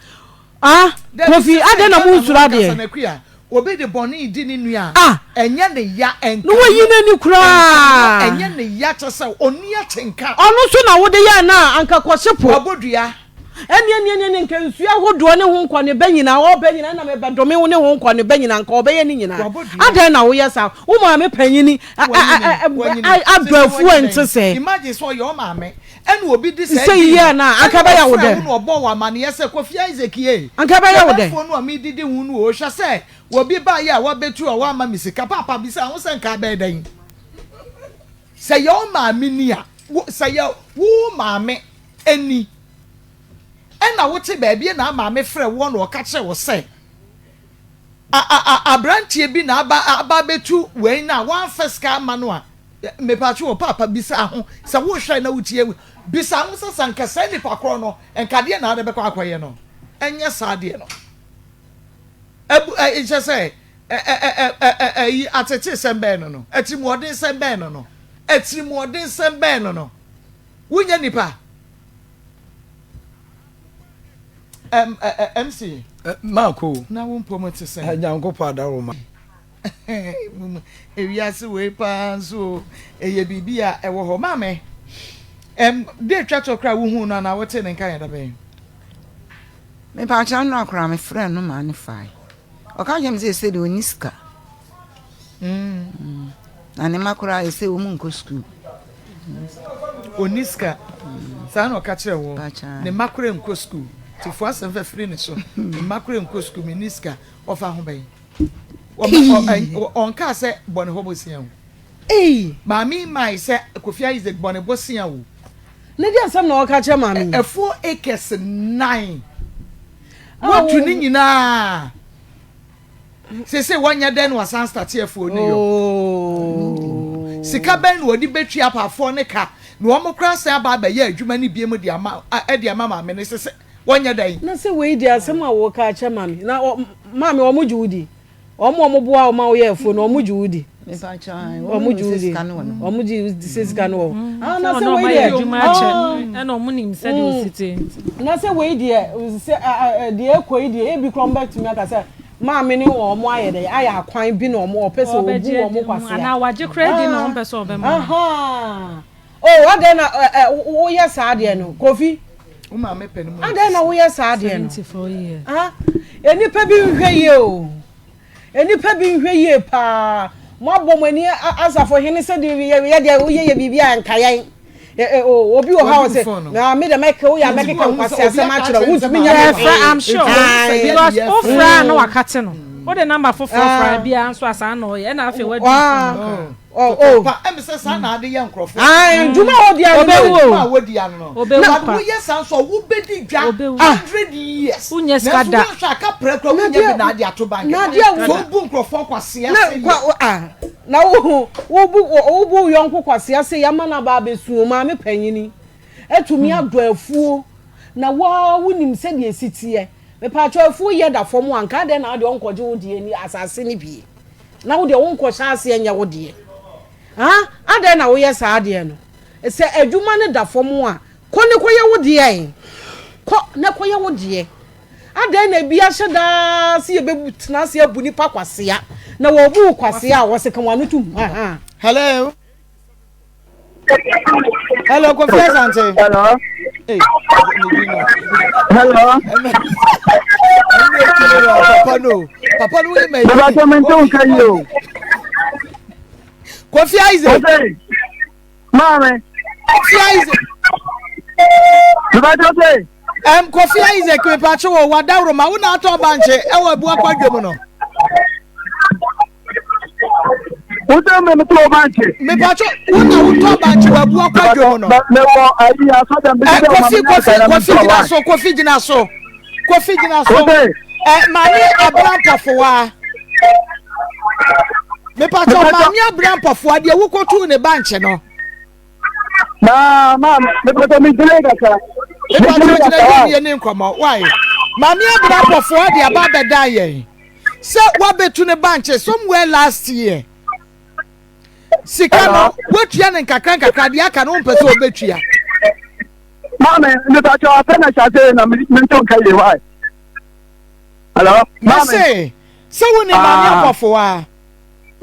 [SPEAKER 3] ah
[SPEAKER 2] Dabi
[SPEAKER 3] Kofi
[SPEAKER 2] sese
[SPEAKER 3] adɛn na
[SPEAKER 2] Ghana
[SPEAKER 3] mo
[SPEAKER 2] no
[SPEAKER 3] nsuro
[SPEAKER 2] ankasa
[SPEAKER 3] adeɛ.
[SPEAKER 2] no Akua obi de bɔne redi ne nua a
[SPEAKER 3] Ah
[SPEAKER 2] ɛnyɛ ne ya ɛnka
[SPEAKER 3] na wayi
[SPEAKER 2] no
[SPEAKER 3] n'ani
[SPEAKER 2] ɛnka no
[SPEAKER 3] koraa.
[SPEAKER 2] ɛnyɛ ne ya kyɛ sɛ ɔnni atenka.
[SPEAKER 3] Ɔno nso na wode yɛɛ no a anka kɔhye po.
[SPEAKER 2] Wabɔ dua.
[SPEAKER 3] Ɛneɛ neɛ neɛ neɛ nka nsuo ahodoɔ ne ho nkɔ ne ba nyinaa ɔɔba nyinaa na mebɛdome wo ne ho nkɔ ne ba nyinaa nka ɔbɛyɛ ne nyinaa
[SPEAKER 2] Wabɔ dua.
[SPEAKER 3] adɛn na woyɛ saa wo maame panyini
[SPEAKER 2] Wanyini wanyini
[SPEAKER 3] adɔ
[SPEAKER 2] sese
[SPEAKER 3] afuo
[SPEAKER 2] wanyini
[SPEAKER 3] ɛnte sɛɛ.
[SPEAKER 2] Imagine sɛ ɔyɛ ɔmaame Ɛna obi de saa
[SPEAKER 3] Sɛ
[SPEAKER 2] dii
[SPEAKER 3] yɛ
[SPEAKER 2] no,
[SPEAKER 3] na anka
[SPEAKER 2] ɛna
[SPEAKER 3] ɛbɛyɛ wo
[SPEAKER 2] ɔfrɛɛ
[SPEAKER 3] dɛn?
[SPEAKER 2] wo na ɔbɔɔ wo amaneɛ sɛ, Kofi Isaac ei,
[SPEAKER 3] Anka ɛbɛyɛ wo dɛn?
[SPEAKER 2] yɛbɛfoɔ no a medidi ho no o, hwɛ sɛ obi baeɛ a wabɛtu a wamma me sika. Paapa bisaa ho sɛ nka ɛbɛyɛ dɛn? Sɛ yɛ wo maame ni a, wo, sɛ yɛ wo maame ni, ɛna wote baabi na maame frɛ woɔ na ɔka kyerɛ wo sɛ, a, a, a, aberanteɛ bi na aba, aba abɛtu wei no a wamfa sika amma no a, Mepatwo o paapa bisa ho sɛ wo hwɛ na wo tie bisa ho sɛ sɛ nka saa nipa korɔ no nka deɛ na ade bɛkɔ akɔyɛ no ɛnyɛ saa deɛ no ɛbu ɛ nkyɛ sɛ ɛ ɛ ɛ ɛ ɛ ɛyi atete sɛm bɛn no no atirimuɔden sɛm bɛn no no atirimuɔden sɛm bɛn no no wonyɛ nipa ɛm ɛ ɛ MC.
[SPEAKER 4] Maako.
[SPEAKER 2] Na wo mpom te sɛn.
[SPEAKER 4] Nyankopɔn adaworoma.
[SPEAKER 2] Mum, ewiase wei paa nso o, ɛyɛ biribi a ɛwɔ hɔ. Maame, ɛm, de atwa toɔ koraa wohuu no anaa wotee ne nka yɛ da bɛn?
[SPEAKER 1] Mepaakyɛw nnora koraa mefrɛɛ no maa no fae. Ɔka kyerɛ me sɛ ɛsɛ deɛ ɔnni sika. Mm. Na ne mma koraa ɛsɛ wɔn nkɔ sukuu.
[SPEAKER 2] Ɔnni sika. Saa na ɔka kyerɛ wo. Ne mma koraa nkɔ sukuu. Tifoɔ asɛm fɛ firi ne so. Ne mma koraa nkɔ sukuu, menni sika. Ɔfa ho bɛn? Ɔnkaa sɛ bɔ ne hɔ bosea o. Maame yi mae sɛ Kofi Isaac bɔ ne bosea o.
[SPEAKER 3] Ne deɛ asɛm na ɔka kyerɛ maame yi.
[SPEAKER 2] Afuo acres nan. Watu ne nyinaa. Sese wɔnyɛ dɛn na wasan starte afuo no yɔ. Oh. Sika bɛn na wɔde bɛtua apaafoɔ ne ka na wɔn koraa san aba abɛyɛ adwuma no biem de ama de ama maame no sese wɔnyɛ dɛn.
[SPEAKER 3] Na sɛ wei deɛ asɛm a wɔka akyerɛ maame na maame wɔn gye wo di. Wɔn a wɔboa wo ma woyɛ afuo no, wɔgye wo di. Wɔgye wo di. Wɔgye wo di sɛ sika no wɔ hɔ. Ah, na sɛ wei deɛ.
[SPEAKER 4] Adwuma akyɛ ɛna wɔn nim sɛdeɛ osi te.
[SPEAKER 3] Na sɛ wei deɛ sɛ deɛ ɛkɔ yi deɛ ebi koraa wɔbɛtumi aka sɛ maame ne wɔn ayɛ dɛ ayɛ akwan bi na wɔn ɔpɛ sɛ obu wɔn kwasea.
[SPEAKER 4] Anaa wagye koraa di na wɔn pɛ sɛ ɔbɛma.
[SPEAKER 3] Oh, adɛn na ɛ ɛ woyɛ saa adeɛ no, Kofi? Adɛn na woyɛ saa adeɛ no? Ah, nnipa bi nhwɛ yie o. Nnipa bi nhwɛ yie paa. Moabɔ mo ani asafo hene sɛ de yɛ yɛ deɛ woyɛ yɛ biribi a nka yɛn. Obi wɔ hɔ a ɔsɛ na me deɛ mɛka woyɛ a mɛkeka nkwasi asɛm akyerɛ wo wontumi nyɛ me
[SPEAKER 4] hwee. I'm sure because wofra a na wakate no wode number foforɔ fra biara nso a saa na ɔyɛ ɛna afei wadu phone no koraa.
[SPEAKER 2] Oh, oh. Pa, ɛmi sɛ saa na ade yɛ nkorɔfo.
[SPEAKER 3] Ayi, dwuma a wodi ano no.
[SPEAKER 4] Obewu o.
[SPEAKER 2] Dwuma a wodi ano no.
[SPEAKER 4] Obewu
[SPEAKER 2] pa.
[SPEAKER 4] But
[SPEAKER 2] woyɛ saa nso a wobedi dwa
[SPEAKER 4] hundred
[SPEAKER 2] years.
[SPEAKER 4] Wonyɛ sika da.
[SPEAKER 2] Nanso woanhwɛ aka prɛ kora wonya bi na ade ato bank.
[SPEAKER 3] Na adeɛ
[SPEAKER 2] a So wobu nkorɔfoɔ kwasea sɛ yɛ.
[SPEAKER 3] Ah, na wo wobu wobu wo yɔnko kwasea sɛ yɛ ama no aba abɛsu o maame panyini atumi adɔ afuo na waa wonim sɛdeɛ ɛsi teɛ mepaakyɛw afuo yɛ da fam a nka adɛn na adeɛ ɔnkɔgye wo deɛ ni asase no bie. Na wo deɛ wonkɔhyɛ aseɛ nyɛ wo deɛ. Haa adɛn na woyɛ saa adeɛ no? Sɛ adwuma no da fam a, kɔ ne kɔyɛ wo deɛ ɛ. Kɔ na kɔyɛ wo deɛ. Adɛn na ebi ahyɛ daa sɛ yɛbɛtena ase abu nipa kwasea na wɔbu wo kwasea a wɔse ka wɔn ano tom. Ahaa.
[SPEAKER 2] Hello. Hello, Kofi Asante.
[SPEAKER 5] Hello.
[SPEAKER 2] Hey,
[SPEAKER 5] Hello.
[SPEAKER 2] Papa no. Papa no wey my.
[SPEAKER 5] Baba to me nti nka yi o.
[SPEAKER 2] Kofi Isaac.
[SPEAKER 5] Ose. Maame.
[SPEAKER 2] Kofi Isaac.
[SPEAKER 5] Baba to se.
[SPEAKER 2] Kofi Isaac mepatwe wɔ wadaworo ma wo na atɔ bankye ɛwɔ abuakwa dwom no.
[SPEAKER 5] Wosɛ me metɔ bankye.
[SPEAKER 2] Mepatwo wo na wotɔ bankye wɔ abua kwadwo mu no.
[SPEAKER 5] Mewɔ ayi asɔdɛm bi sɛ
[SPEAKER 2] Kofi Kofi Kofi gyina so Kofi gyina so Kofi gyina so. Ɛ maame abira mpɔfowa. Mepatwo maame abira mpɔfowa deɛ wokɔtuu ne bankye no.
[SPEAKER 5] Na ma mepatwo me gyina kakra.
[SPEAKER 2] Mepatwo gyina yɛ nie ne nkɔmɔ why maame abira mpɔfowa de aba abɛdan yɛn. Sɛ wabetu ne bankye somewhere last year. Sika no watua ne nkakra nkakra deɛ aka no wompɛ sɛ ɔbɛtua.
[SPEAKER 5] Maame, mepakyɛ afɛ na hyɛ ase na mentɔ nka yie why? Hello?
[SPEAKER 2] Maame. Mese, sɛ wo ne maame ah. abɔfo a.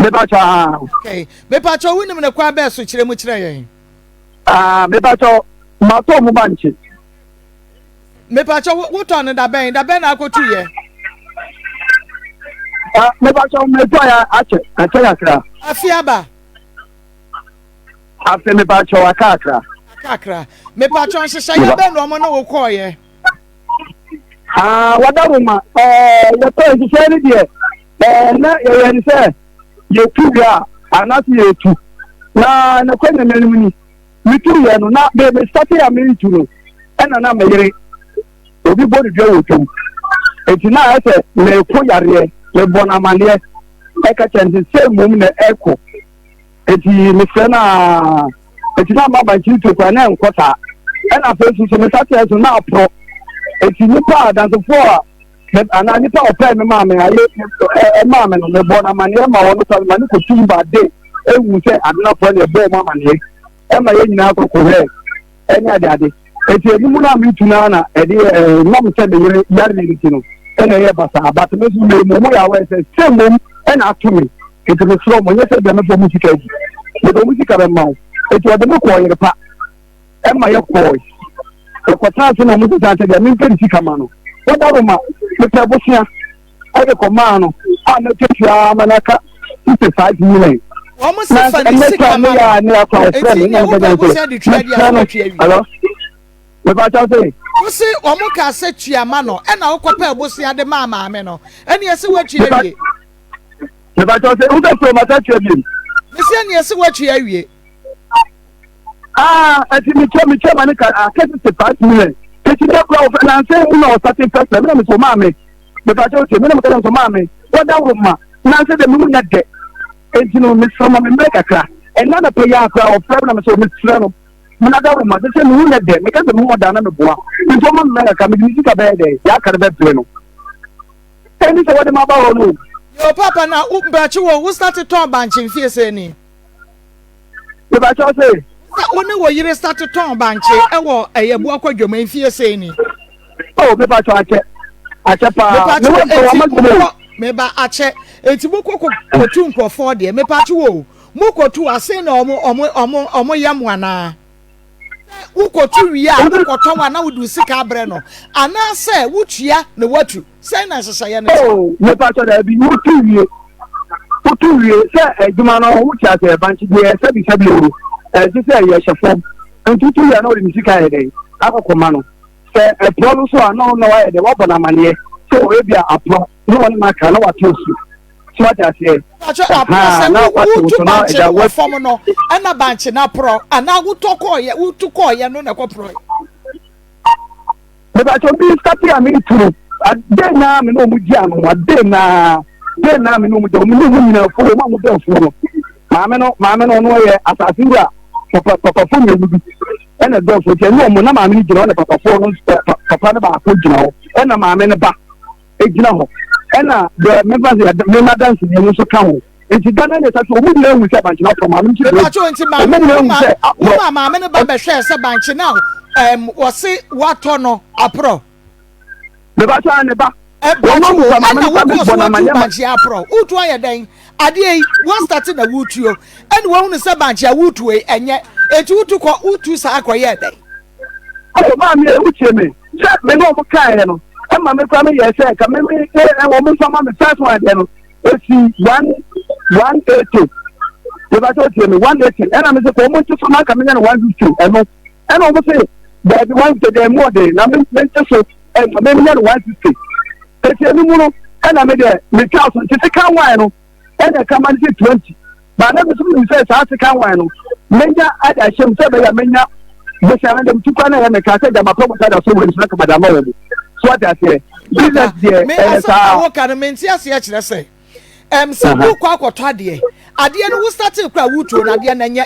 [SPEAKER 5] Mepakyɛ ah.
[SPEAKER 2] Okay. Mepakyɛ wo nim ne kwan bɛɛ so kyerɛ mu kyerɛ yɛn.
[SPEAKER 5] Ah, mepakyɛ matɔ mu bankye.
[SPEAKER 2] Mepakyɛ wo tɔn no dabɛn dabɛn na akotu yɛ.
[SPEAKER 5] Ah, mepakyɛ metɔ ya akyɛ akyɛ kakra.
[SPEAKER 2] Afi aba.
[SPEAKER 5] Afi mepakyɛ aka akra.
[SPEAKER 2] Aka akra. Mepakyɛ nhyehyɛ yɛ bɛn na ɔmo ne wo kɔɔ yɛ.
[SPEAKER 5] Ah, wada wo ma ɛɛ yɛtɔ nhyehyɛ no deɛ ɛɛ na yɛyɛ ne sɛ yɛtu wie a anaasɛ yɛtu na nɔkɔ nyame no mu ni. Metuiɛ no, na me me starte a meretu no, ɛna na me yere obi bɔ ne dua wɔ dwom. Enti na ayɛ sɛ meko yareɛ, mebɔ no amaneɛ, ɛka kyerɛ no sɛ sɛ mmom na ɛkɔ. Enti mesrɛ no a, enti na maba nkyiri tuo koraa na ɛnkɔ saa. Ɛna afei nso so me sateɛ nso na aporɔ. Enti nipa a dansefoɔ a anaa nipa a ɔpɛɛ me maa me ayɛ ɛmaa me no mebɔ no amaneɛ ma wɔn sa ma ne kɔtum ba de ehu sɛ adenafoɔ na ɛbɔɔ mu amaneɛ ɛma yɛn nyinaa kɔkɔhwɛ ɛne adeade eti emu no a metu no na ɛde ɛɛ nam sɛ me yere yare ne ti no ɛna ɛyɛ basaa but me nso me mu yɛ awɔ sɛ sɛ mmom ɛna ato me eti me srɛ mo nyɛ sɛ deɛ mefɔ mo sika adi mede mo sika bɛma wo eti ɔde me kɔɔ yere pa ɛma yɛ kɔɔe. Yɛkɔtenaa ase na wɔn sesa sɛ deɛ mempɛ ne sika ma no. Wɔda no ma mepɛ bosea ɛde kɔmaa no a mɛtua ma no aka 65 million.
[SPEAKER 2] Wɔn se fa ne sika ma no. Eti nea wopɛ bosea de tua deɛ a wobɛtua wie.
[SPEAKER 5] Hello? Mepa kyɛw se.
[SPEAKER 2] Wose wɔn kaa sɛ tua ma no ɛna wokɔpɛ bosea de maa maame no ɛne ɛsɛ woatua wie.
[SPEAKER 5] Mepakyɛw sɛ wosɛ furo masa tua biem.
[SPEAKER 2] Mesi ɛne ɛsɛ woatua awie.
[SPEAKER 5] Ah, ɛti metua metua ma ne ka aka 65 million. Eti dɛ kura wɔfɛ nansa mu na ɔsate fɛfɛ mi na mi so maame. Mepakyɛw sɛ mi na mi kasa so maame. Wɔda wo ma nansa dɛ mi mu nya dɛ. Eti no mesrɛ ma me mmerɛ kakra. Ɛna na pɛ yɛ akora ɔfrɛ mi na mi so mesrɛ no. Mena da wo ma sɛ sɛ mi mu nya dɛ. Meka sɛ mi mu ɔda na mi boa. Nti ɔma mmerɛ kakra mi de mi sika bɛyɛ dɛ. Yɛ aka no bɛbrɛ no. Ɛni sɛ wɔde ma ba hɔ no.
[SPEAKER 2] Yo papa na wo mpakye wo wo start tɔn bankye mfie sɛ ni.
[SPEAKER 5] Mepakyɛw se.
[SPEAKER 2] Sɛ wo ne wo yere start tɔn bankye ɛwɔ ɛyɛ buakɔ dwom mfie sɛ ni.
[SPEAKER 5] Oh mepakyɛw akyɛ akyɛ paa.
[SPEAKER 2] Mepakye wo eti mokɔ meba akyɛ eti mokɔ kotu nkurɔfoɔ deɛ mepakye wo mokotu ase na ɔmo ɔmo ɔmo ɔmo yɛ mo anaa. Sɛ wokɔtu wie a, wokɔtɔn a na wode wo sika abrɛ no, anaasɛ wotua na watu? Sɛn na nhyehyɛeɛ no te?
[SPEAKER 5] Oh, mepa kyɛ daabi, wotu wie. Wotu wie sɛ adwuma no wote asɛ bankye deɛ sɛbi sɛbi o, ɛnte sɛ yɛhyɛ fam. Nti wotu wie a na wode ne sika yɛ dɛn akɔkɔma no. Sɛ ɛporɔ no so a na na wayɛ dɛn wabɔ no amaneɛ sɛ ebi a aporɔ na wɔne no aka na wato su. So wate aseɛ?
[SPEAKER 2] Pakyɛ aporɔ sɛ wotu bankye no wɔ fam no ɛna bankye no aporɔ anaa wotɔ kɔɔyɛ wotu kɔɔyɛ no na ɛkɔ porɔ.
[SPEAKER 5] Mepakyɛ bi sate a metu no ade naa me ne ɔmo gye ano ade naa de naa me ne ɔmo gye ɔmo ne ɔmo nyinaa fo ɔmo a mo dɔ fo no maame no maame no ɔno yɛ asase wura papa papafo mmienu bi ɛna dɔ fo nti ɛne ɔmo na maame no gyina hɔ na papafoɔ no papa no baako gyina hɔ ɛna maame no ba. egyina hɔ ɛna deɛ mefa sɛ mema dansi mmienu nso ka ho nti Ghana ne sase wɔn nyinaa ehu sɛ bankye na aporɔ maame nso
[SPEAKER 2] Mepakyɛw nti maame no ma wo ma maame no ba bɛhwɛɛ sɛ bankye na ɛm wɔse watɔ no aporɔ.
[SPEAKER 5] Mepakyɛw ne ba.
[SPEAKER 2] Ɛbankye wo ɛna wokɔ so watu bankye aporɔ wotu ayɛ dɛn adeɛ yi wɔstate na wotuo ɛna wahunu sɛ bankye a wotuo yi ɛnyɛ eti wotu kɔ wotu saa kɔyɛ dɛn.
[SPEAKER 5] Oh, maame, wotie me. Sɛ me ne wɔn kaeɛ no, ɛma me kora meyɛɛ sɛ nka me me wɔn mfa ma me first one deɛ no, esi 180. Yɛba sɛ wotie me 180. Ɛna me sɛ kɔ wɔn nte so na nka menya no 150 ɛno. Ɛna wɔn se daabi 150 deɛ mu ɔden na me me nte so ɛna me menya no 160. Eti ɛno mu no ɛna me deɛ metwa so nti second one no ɛna ɛka ma no sɛ 20. Ba na me nso menim sɛ saa sekan wan no menya ade ahyɛ mu sɛ ɛbɛyɛ a menya bosia no dɛm tukwa no ɛyɛ meka sɛ gyama pɛ bosia da so wɔ nhyira kama de ama wɔ mu so ate aseɛ business deɛ ɛyɛ saa.
[SPEAKER 2] Woka no mente aseɛ kyerɛ sɛ ɛm sɛ wokɔ akɔtɔ adeɛ adeɛ no wo startee kora wotuo no adeɛ no ɛnyɛ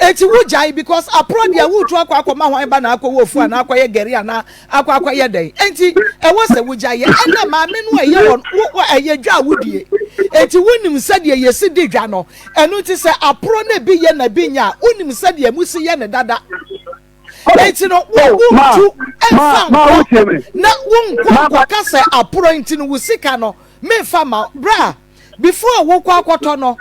[SPEAKER 2] Eti wo gyae because aporɔ deɛ woretu akɔ akɔma hwan ba na akɔ wɔ ofu anaa akɔyɛ gari anaa akɔ akɔyɛ dɛn enti ɛwɔ sɛ wo gyae yɛ ɛna maame no ɛyɛ wɔn wo ɛyɛ dwa a wodie eti wonim sɛdeɛ yɛsi di dwa no ɛno nti sɛ aporɔ no ebi yɛ na ebi nyɛ a wonim sɛdeɛ musi yɛ ne dada eti no wo wontu ɛnfa nkɔ na wonkɔ nkɔka sɛ aporɔ nti no wo sika no memfa ma bra. Before wokɔ akɔtɔ no,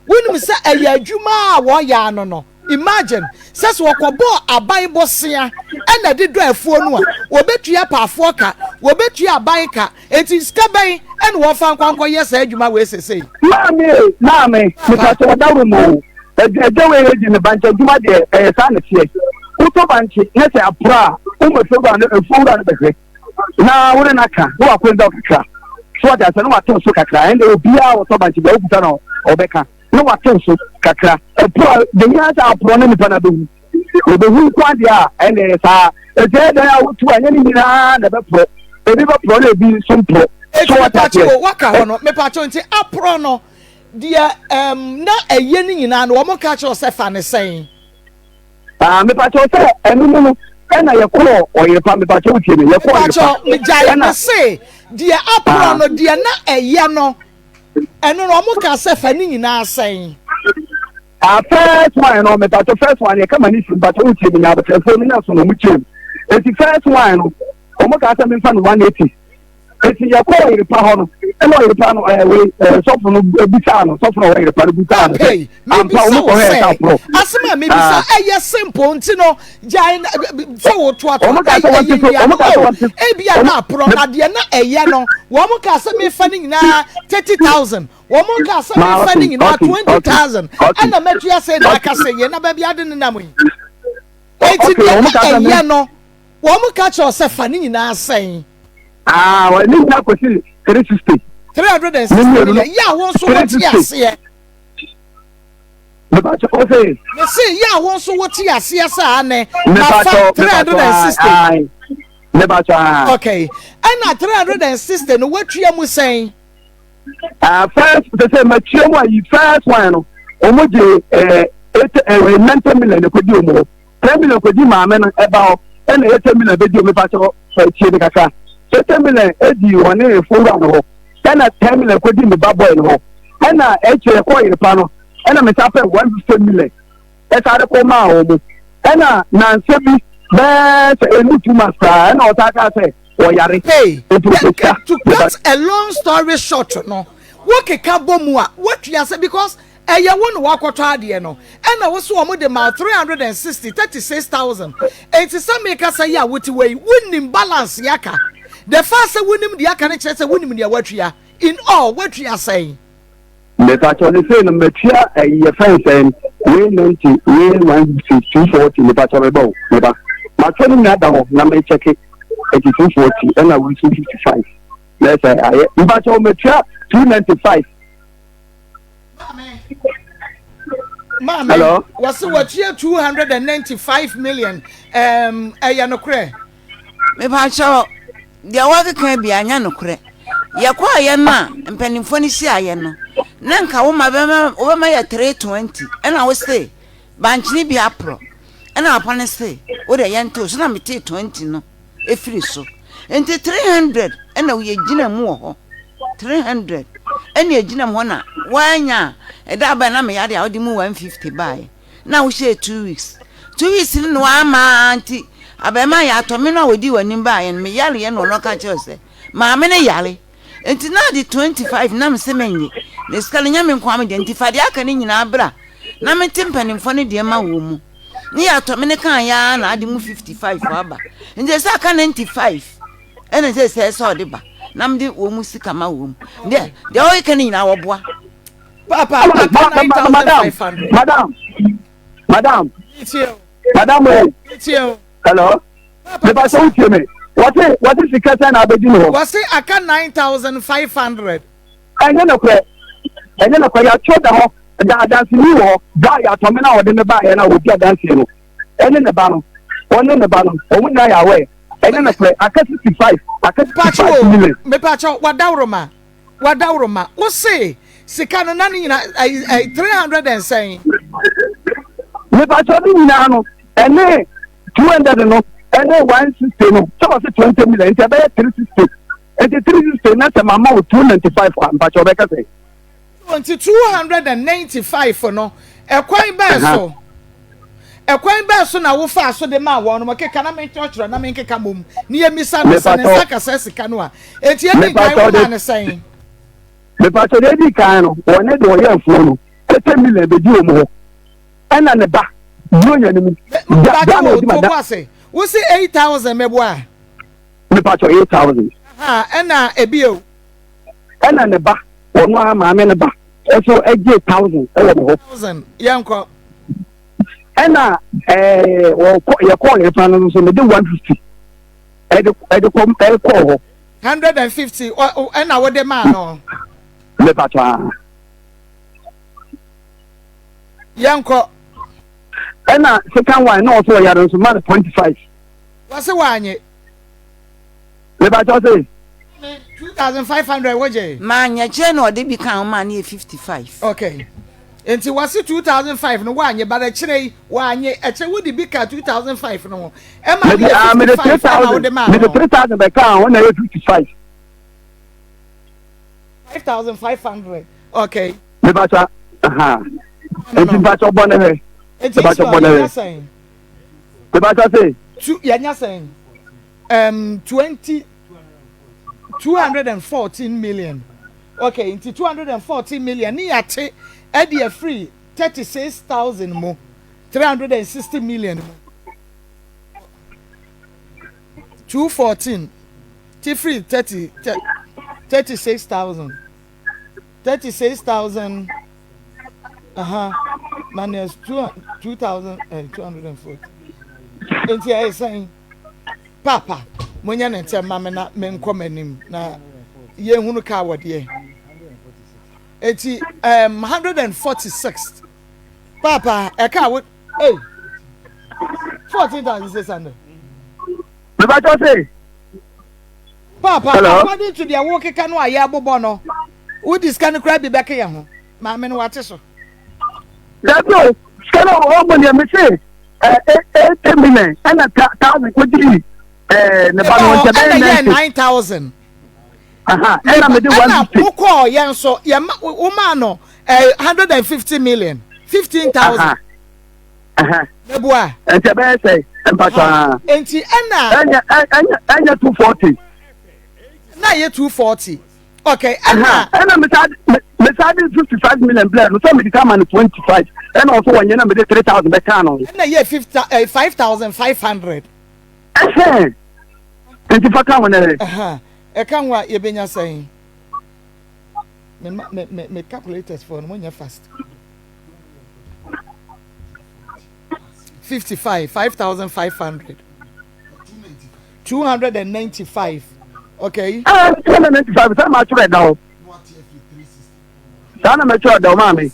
[SPEAKER 2] wonim sɛ ɛyɛ adwuma a wɔyɛ ano no. Imagine sɛ sɛ wɔkɔbɔɔ aban bosea ɛna ɛde dɔ afuo no a, wɔbɛtua apaafoɔ ka, wɔbɛtua aban ka, enti sika bɛn ɛna wɔfa nkɔ nkɔyɛ saa adwuma wei sesei?
[SPEAKER 5] Maame ei, maame, mepakyɛ ɔdaworo mu o, agya wei adi ne bankye adwuma deɛ ɛyɛ saa na ɛteɛ. Wotɔ bankye na sɛ aporɔ a, woma afuo wura no bɛhwɛ. na wo ne no aka na wakɔnza wo kakra so wate asɛ na watew so kakra ɛnde obiara wɔtɔ bankye bia wobusa no ɔbɛka na watew so kakra ɛpo a de hia sɛ aporɔ ne nipa no abɛhu wɔbɛhu nko adeɛ a ɛnde ɛyɛ saa ɛti ɛyɛ dan a wotu a ɛnyɛ ne nyinaa na ɛbɛporɔ ebi bɛporɔ na ebi nso mporɔ
[SPEAKER 2] so wate aseɛ waka hɔ no mepatwo nti aporɔ no deɛ ɛm na ɛyɛ ne nyinaa no wɔn ka kyerɛ sɛ fa ne sɛn.
[SPEAKER 5] Ah, mepakyɛw sɛ ɛno mu no ɛna yɛkɔɔ ɔyerepa mepakyɛw tie me yɛkɔɔ ɔyerepa.
[SPEAKER 2] Mepakyɛw megyae me se deɛ aporɔ ah. no deɛ na ɛyɛ no ɛno no ɔmo ka sɛ fa ne nyinaa sɛn.
[SPEAKER 5] Ah, first one no mepakyɛw first one yɛ kama ne si mepakyɛw tie me nya abɛtɛfoɔ no nya so na ɔmo kyerɛ mu eti first one no ɔmo ka sɛ memfa no 180. Eti yɛkɔɔ ɔyerepa hɔ no, ɛna ɔyerepa no ɛɛ wei ɛɛ sɔfo no bisaa no, sɔfo no ɔwɔ ɔyerepa no bisaa no sɛ, ampa wɔn kɔ hɔ yɛ sɛ aporɔ.
[SPEAKER 2] Asɛm a mebisa ah. ɛyɛ simple nti no gyae sɛ wotoatoa ɛyɛ yia no o ebia na aporɔ na deɛ na ɛyɛ no wɔn ka sɛ mefa ne nyinaa 30,000 wɔn ka sɛ mefa ne nyinaa 20,000 ɛna mɛtua sɛ na aka sɛ yɛ na baabi ade ne nam yi eti deɛ na ɛyɛ no wɔn ka kyerɛ sɛ fa ne nyinaa sɛn.
[SPEAKER 5] Ah, ne nyinaa kɔsi 360.
[SPEAKER 2] 360 million yɛ a wo nso wote aseɛ.
[SPEAKER 5] Mepakyɛ wo se.
[SPEAKER 2] Mese yɛ a wo nso wote aseɛ sɛ ane mafa 360.
[SPEAKER 5] Mepakyɛ aa.
[SPEAKER 2] Okay ɛna 360 no woatua mu sɛn?
[SPEAKER 5] Ah first sɛ sɛ matua mu ayi first one no wɔn gye ɛɛ eight ɛɛ 90 million ɛkɔdi wɔn hɔ 10 million kɔdi maame no ɛba hɔ ɛna 80 million bɛdi wɔn mepakyɛ hɔ fa tie ne kakra 80 million ɛdi wɔn ne efowura no hɔ ɛna 10 million kɔdi me ba boy no hɔ ɛna ɛkyɛ ɛkɔ yere pa no ɛna me sa pɛ 150 million ɛsa de kɔ maa wɔn ɛna nansa bi bɛɛ sɛ emu two months koraa ɛna ɔsa kaa sɛ ɔyare
[SPEAKER 2] Hey,
[SPEAKER 5] nti ɔkɔtwa
[SPEAKER 2] to cut a long story short no wokeka bɔ mu a woatua sɛ because ɛyɛ wo na woakɔtɔ adeɛ no ɛna wo so wɔn de ma 360 36000 enti sɛ mekasa yi a wote wɔ yi wonim balance yɛ aka the fact sɛ wonim deɛ aka no kyerɛ sɛ wonim deɛ woatua in all woatua sɛn.
[SPEAKER 5] Mepakyɛw ne sei no matua ɛyi yɛ fɛn sɛn wei 90 wei 150 240 mepakyɛw meba o meba matwerɛ no nyinaa da hɔ na mekyɛke ɛti 240 ɛna wei so 55 na ɛsɛ ayɛ mepakyɛw matua 295.
[SPEAKER 2] Maame,
[SPEAKER 5] Hello?
[SPEAKER 2] wɔsi wɔtua 295 million ɛyɛ nokorɛ?
[SPEAKER 1] Mepakyɛw deɛ wɔkeka bi anyɛ nokorɛ. Yɛkɔɔyɛ no a mpanimfoɔ no hyiaeɛ no na nka wo ma bɛma wobɛma yɛ 320 ɛna wo se bankyene bi aporɔ ɛna papa no se wo deɛ yɛntew so na metee 20 no ɛfiri so nti 300 ɛna yɛgyina mu wɔ hɔ 300 ɛna ɛgyina mu hɔ na woanya a ɛda abɛn na meyare a wode mu 150 baeɛ na wohyɛɛ 2 weeks 2 weeks no na woama nti abɛɛma yɛ atɔ me no a wɔdi w'anim baeɛ no meyareɛ na ɔno ɔka kyerɛ sɛ maame no yare nti na ade 25 na mese menye na sika no nyɛ me nko me deɛ nti fa deɛ aka no nyinaa bra na mente mpanimfoɔ no deɛ ma wɔ mu ne yɛ atɔ me no kaa yɛa na ade mu 55 aba nti sɛ aka 95 ɛna sɛ sɛ sɛ ɔde ba na mede wɔ mu sika ma wɔ mu deɛ deɛ ɔyɛ no nyinaa wɔboa.
[SPEAKER 2] Papa, aka 9500.
[SPEAKER 5] Madam, madam, madam, o. Hello. Mepa sɛ wotie me. Wɔse wɔse sika sɛn na abɛdi ne hɔ.
[SPEAKER 2] Wɔse aka 9500.
[SPEAKER 5] Ɛnyɛ nokorɛ. Ɛnyɛ nokorɛ. Yɛatwerɛ da hɔ. Da adanseni wɔ hɔ. Da a yɛatɔ me no a wɔde me baeɛ no a wɔdi adanseɛ no. Ɛne ne ba no. Ɔne ne ba no. Wɔn nyinaa yɛ aware. Ɛnyɛ nokorɛ. Aka 65. Aka 65 million.
[SPEAKER 2] Mepakyɛw, wadaworoma. Wadaworoma. Wo se sika no na ne nyinaa ɛyi ɛyi 300 and sɛn?
[SPEAKER 5] Mepakyɛw ne nyinaa no ɛne 200 no ɛne 160 no sɛ wɔse 20 million nti ɛbɛyɛ 360 nti 360 na sɛ mama wo 295 a mpakyɛw ɔbɛka sɛ.
[SPEAKER 2] Nti 295 no ɛkwan bɛn so ɛkwan bɛn so na wofaa so de maa wɔn mo keka na mentwerɛtwerɛ na menkeka mmom ne yɛmmisa no sɛ ne nsa kasa sika no a enti ɛdi kan wo maa no sɛn.
[SPEAKER 5] Mepakyɛw deɛ ɛdi kan no wɔne deɛ ɔyɛ afuo no 30 million bɛdi wɔn hɔ ɛna ne ba buronya no mu.
[SPEAKER 2] Da na ɔdi ma da. Wosi 8000 mɛboa.
[SPEAKER 5] Mepakyɛw 8000.
[SPEAKER 2] Ɛna ebio.
[SPEAKER 5] Ɛna ne ba ɔno ara maame ne ba ɛso ɛgye 1000 ɛwɔ ne hɔ.
[SPEAKER 2] 1000 yɛnkɔ.
[SPEAKER 5] Ɛna ɛɛ wɔkɔ yɛkɔɔ yɛn fa no nso mede 150 ɛde ɛde kɔ ɛkɔɔ hɔ.
[SPEAKER 2] 150 ɛna wode maa no.
[SPEAKER 5] Mepakyɛw aa.
[SPEAKER 2] Yɛnkɔ.
[SPEAKER 5] Ɛna second one na ɔsɛ ɔyare nso ma no 25.
[SPEAKER 2] Wɔse wanye.
[SPEAKER 5] Mepakyɛw se.
[SPEAKER 2] 2500 wogye.
[SPEAKER 1] Manyɛ kyerɛ na ɔde bi ka ho maa no yɛ 55.
[SPEAKER 2] Okay. Nti wɔse 2005 no wanye but ɛkyerɛ yi wanye ɛkyerɛ wode bi ka 2005 no ho ɛma no yɛ 55 ɛna wode maa no.
[SPEAKER 5] Mede 3000 bɛka ho na ɛyɛ 55.
[SPEAKER 2] 5500 okay.
[SPEAKER 5] Mepakyɛw aha nti mepakyɛw bɔ ne hwɛ.
[SPEAKER 2] Nti Ismail yɛnya sɛn.
[SPEAKER 5] Mepakyɛw se.
[SPEAKER 2] Tu yɛnya sɛn. 20 214 million okay nti 214 million ne yɛate ɛde afiri 36,000 mu 360 million mu 214 ti firi 30 36,000 36,000 aha minus 2,240 nti ɛyɛ sɛn. Paapa, monyɛ no ntɛm ma me na menkɔ m'anim na yɛnhunu kaa wɔ deɛ. Eti um, 146. Papa, ɛka wo, hey, 14,600.
[SPEAKER 5] Mebatɔ se.
[SPEAKER 2] Papa,
[SPEAKER 5] Hello?
[SPEAKER 2] according to deɛ wokeka no a yɛbobɔ no, wodi sika no koraa bi bɛke yɛn ho. Maame no wate so.
[SPEAKER 5] Dabi o, sika no ɔbɔ deɛ me se 80 million ɛna thousand kɔgyiri ne ba no nkyɛ bɛyɛ
[SPEAKER 2] ɛna yɛ
[SPEAKER 5] 90.
[SPEAKER 2] 9,000.
[SPEAKER 5] Ɛna mede
[SPEAKER 2] 150.
[SPEAKER 5] 150.
[SPEAKER 2] Wokɔɔ yɛn nso, yɛ ma womaa no 150 million, 15,000. Meboa.
[SPEAKER 5] Nti ɛbɛyɛ sɛ mpatwa.
[SPEAKER 2] Nti ɛna.
[SPEAKER 5] Ɛnyɛ ɛnyɛ ɛnyɛ 240.
[SPEAKER 2] Na yɛ 240. Okay, ɛna.
[SPEAKER 5] Ɛna mesa mesa de 55 million blɛ no sɛ mede ka ma no 25 ɛna ɔso wɔnyɛ na mede 3000 bɛka no.
[SPEAKER 2] Ɛna yɛ 50 5500.
[SPEAKER 5] Ɛhɛn. Nti fa ka ho nɛ.
[SPEAKER 2] Ɛka ho a yɛbɛnya sɛn? Me me me me calculators for no mo nyɛ fast. 55 5500 295 okay.
[SPEAKER 5] Ah, 295 sɛ maa twerɛ da o saa na mɛtwerɛ da o maame.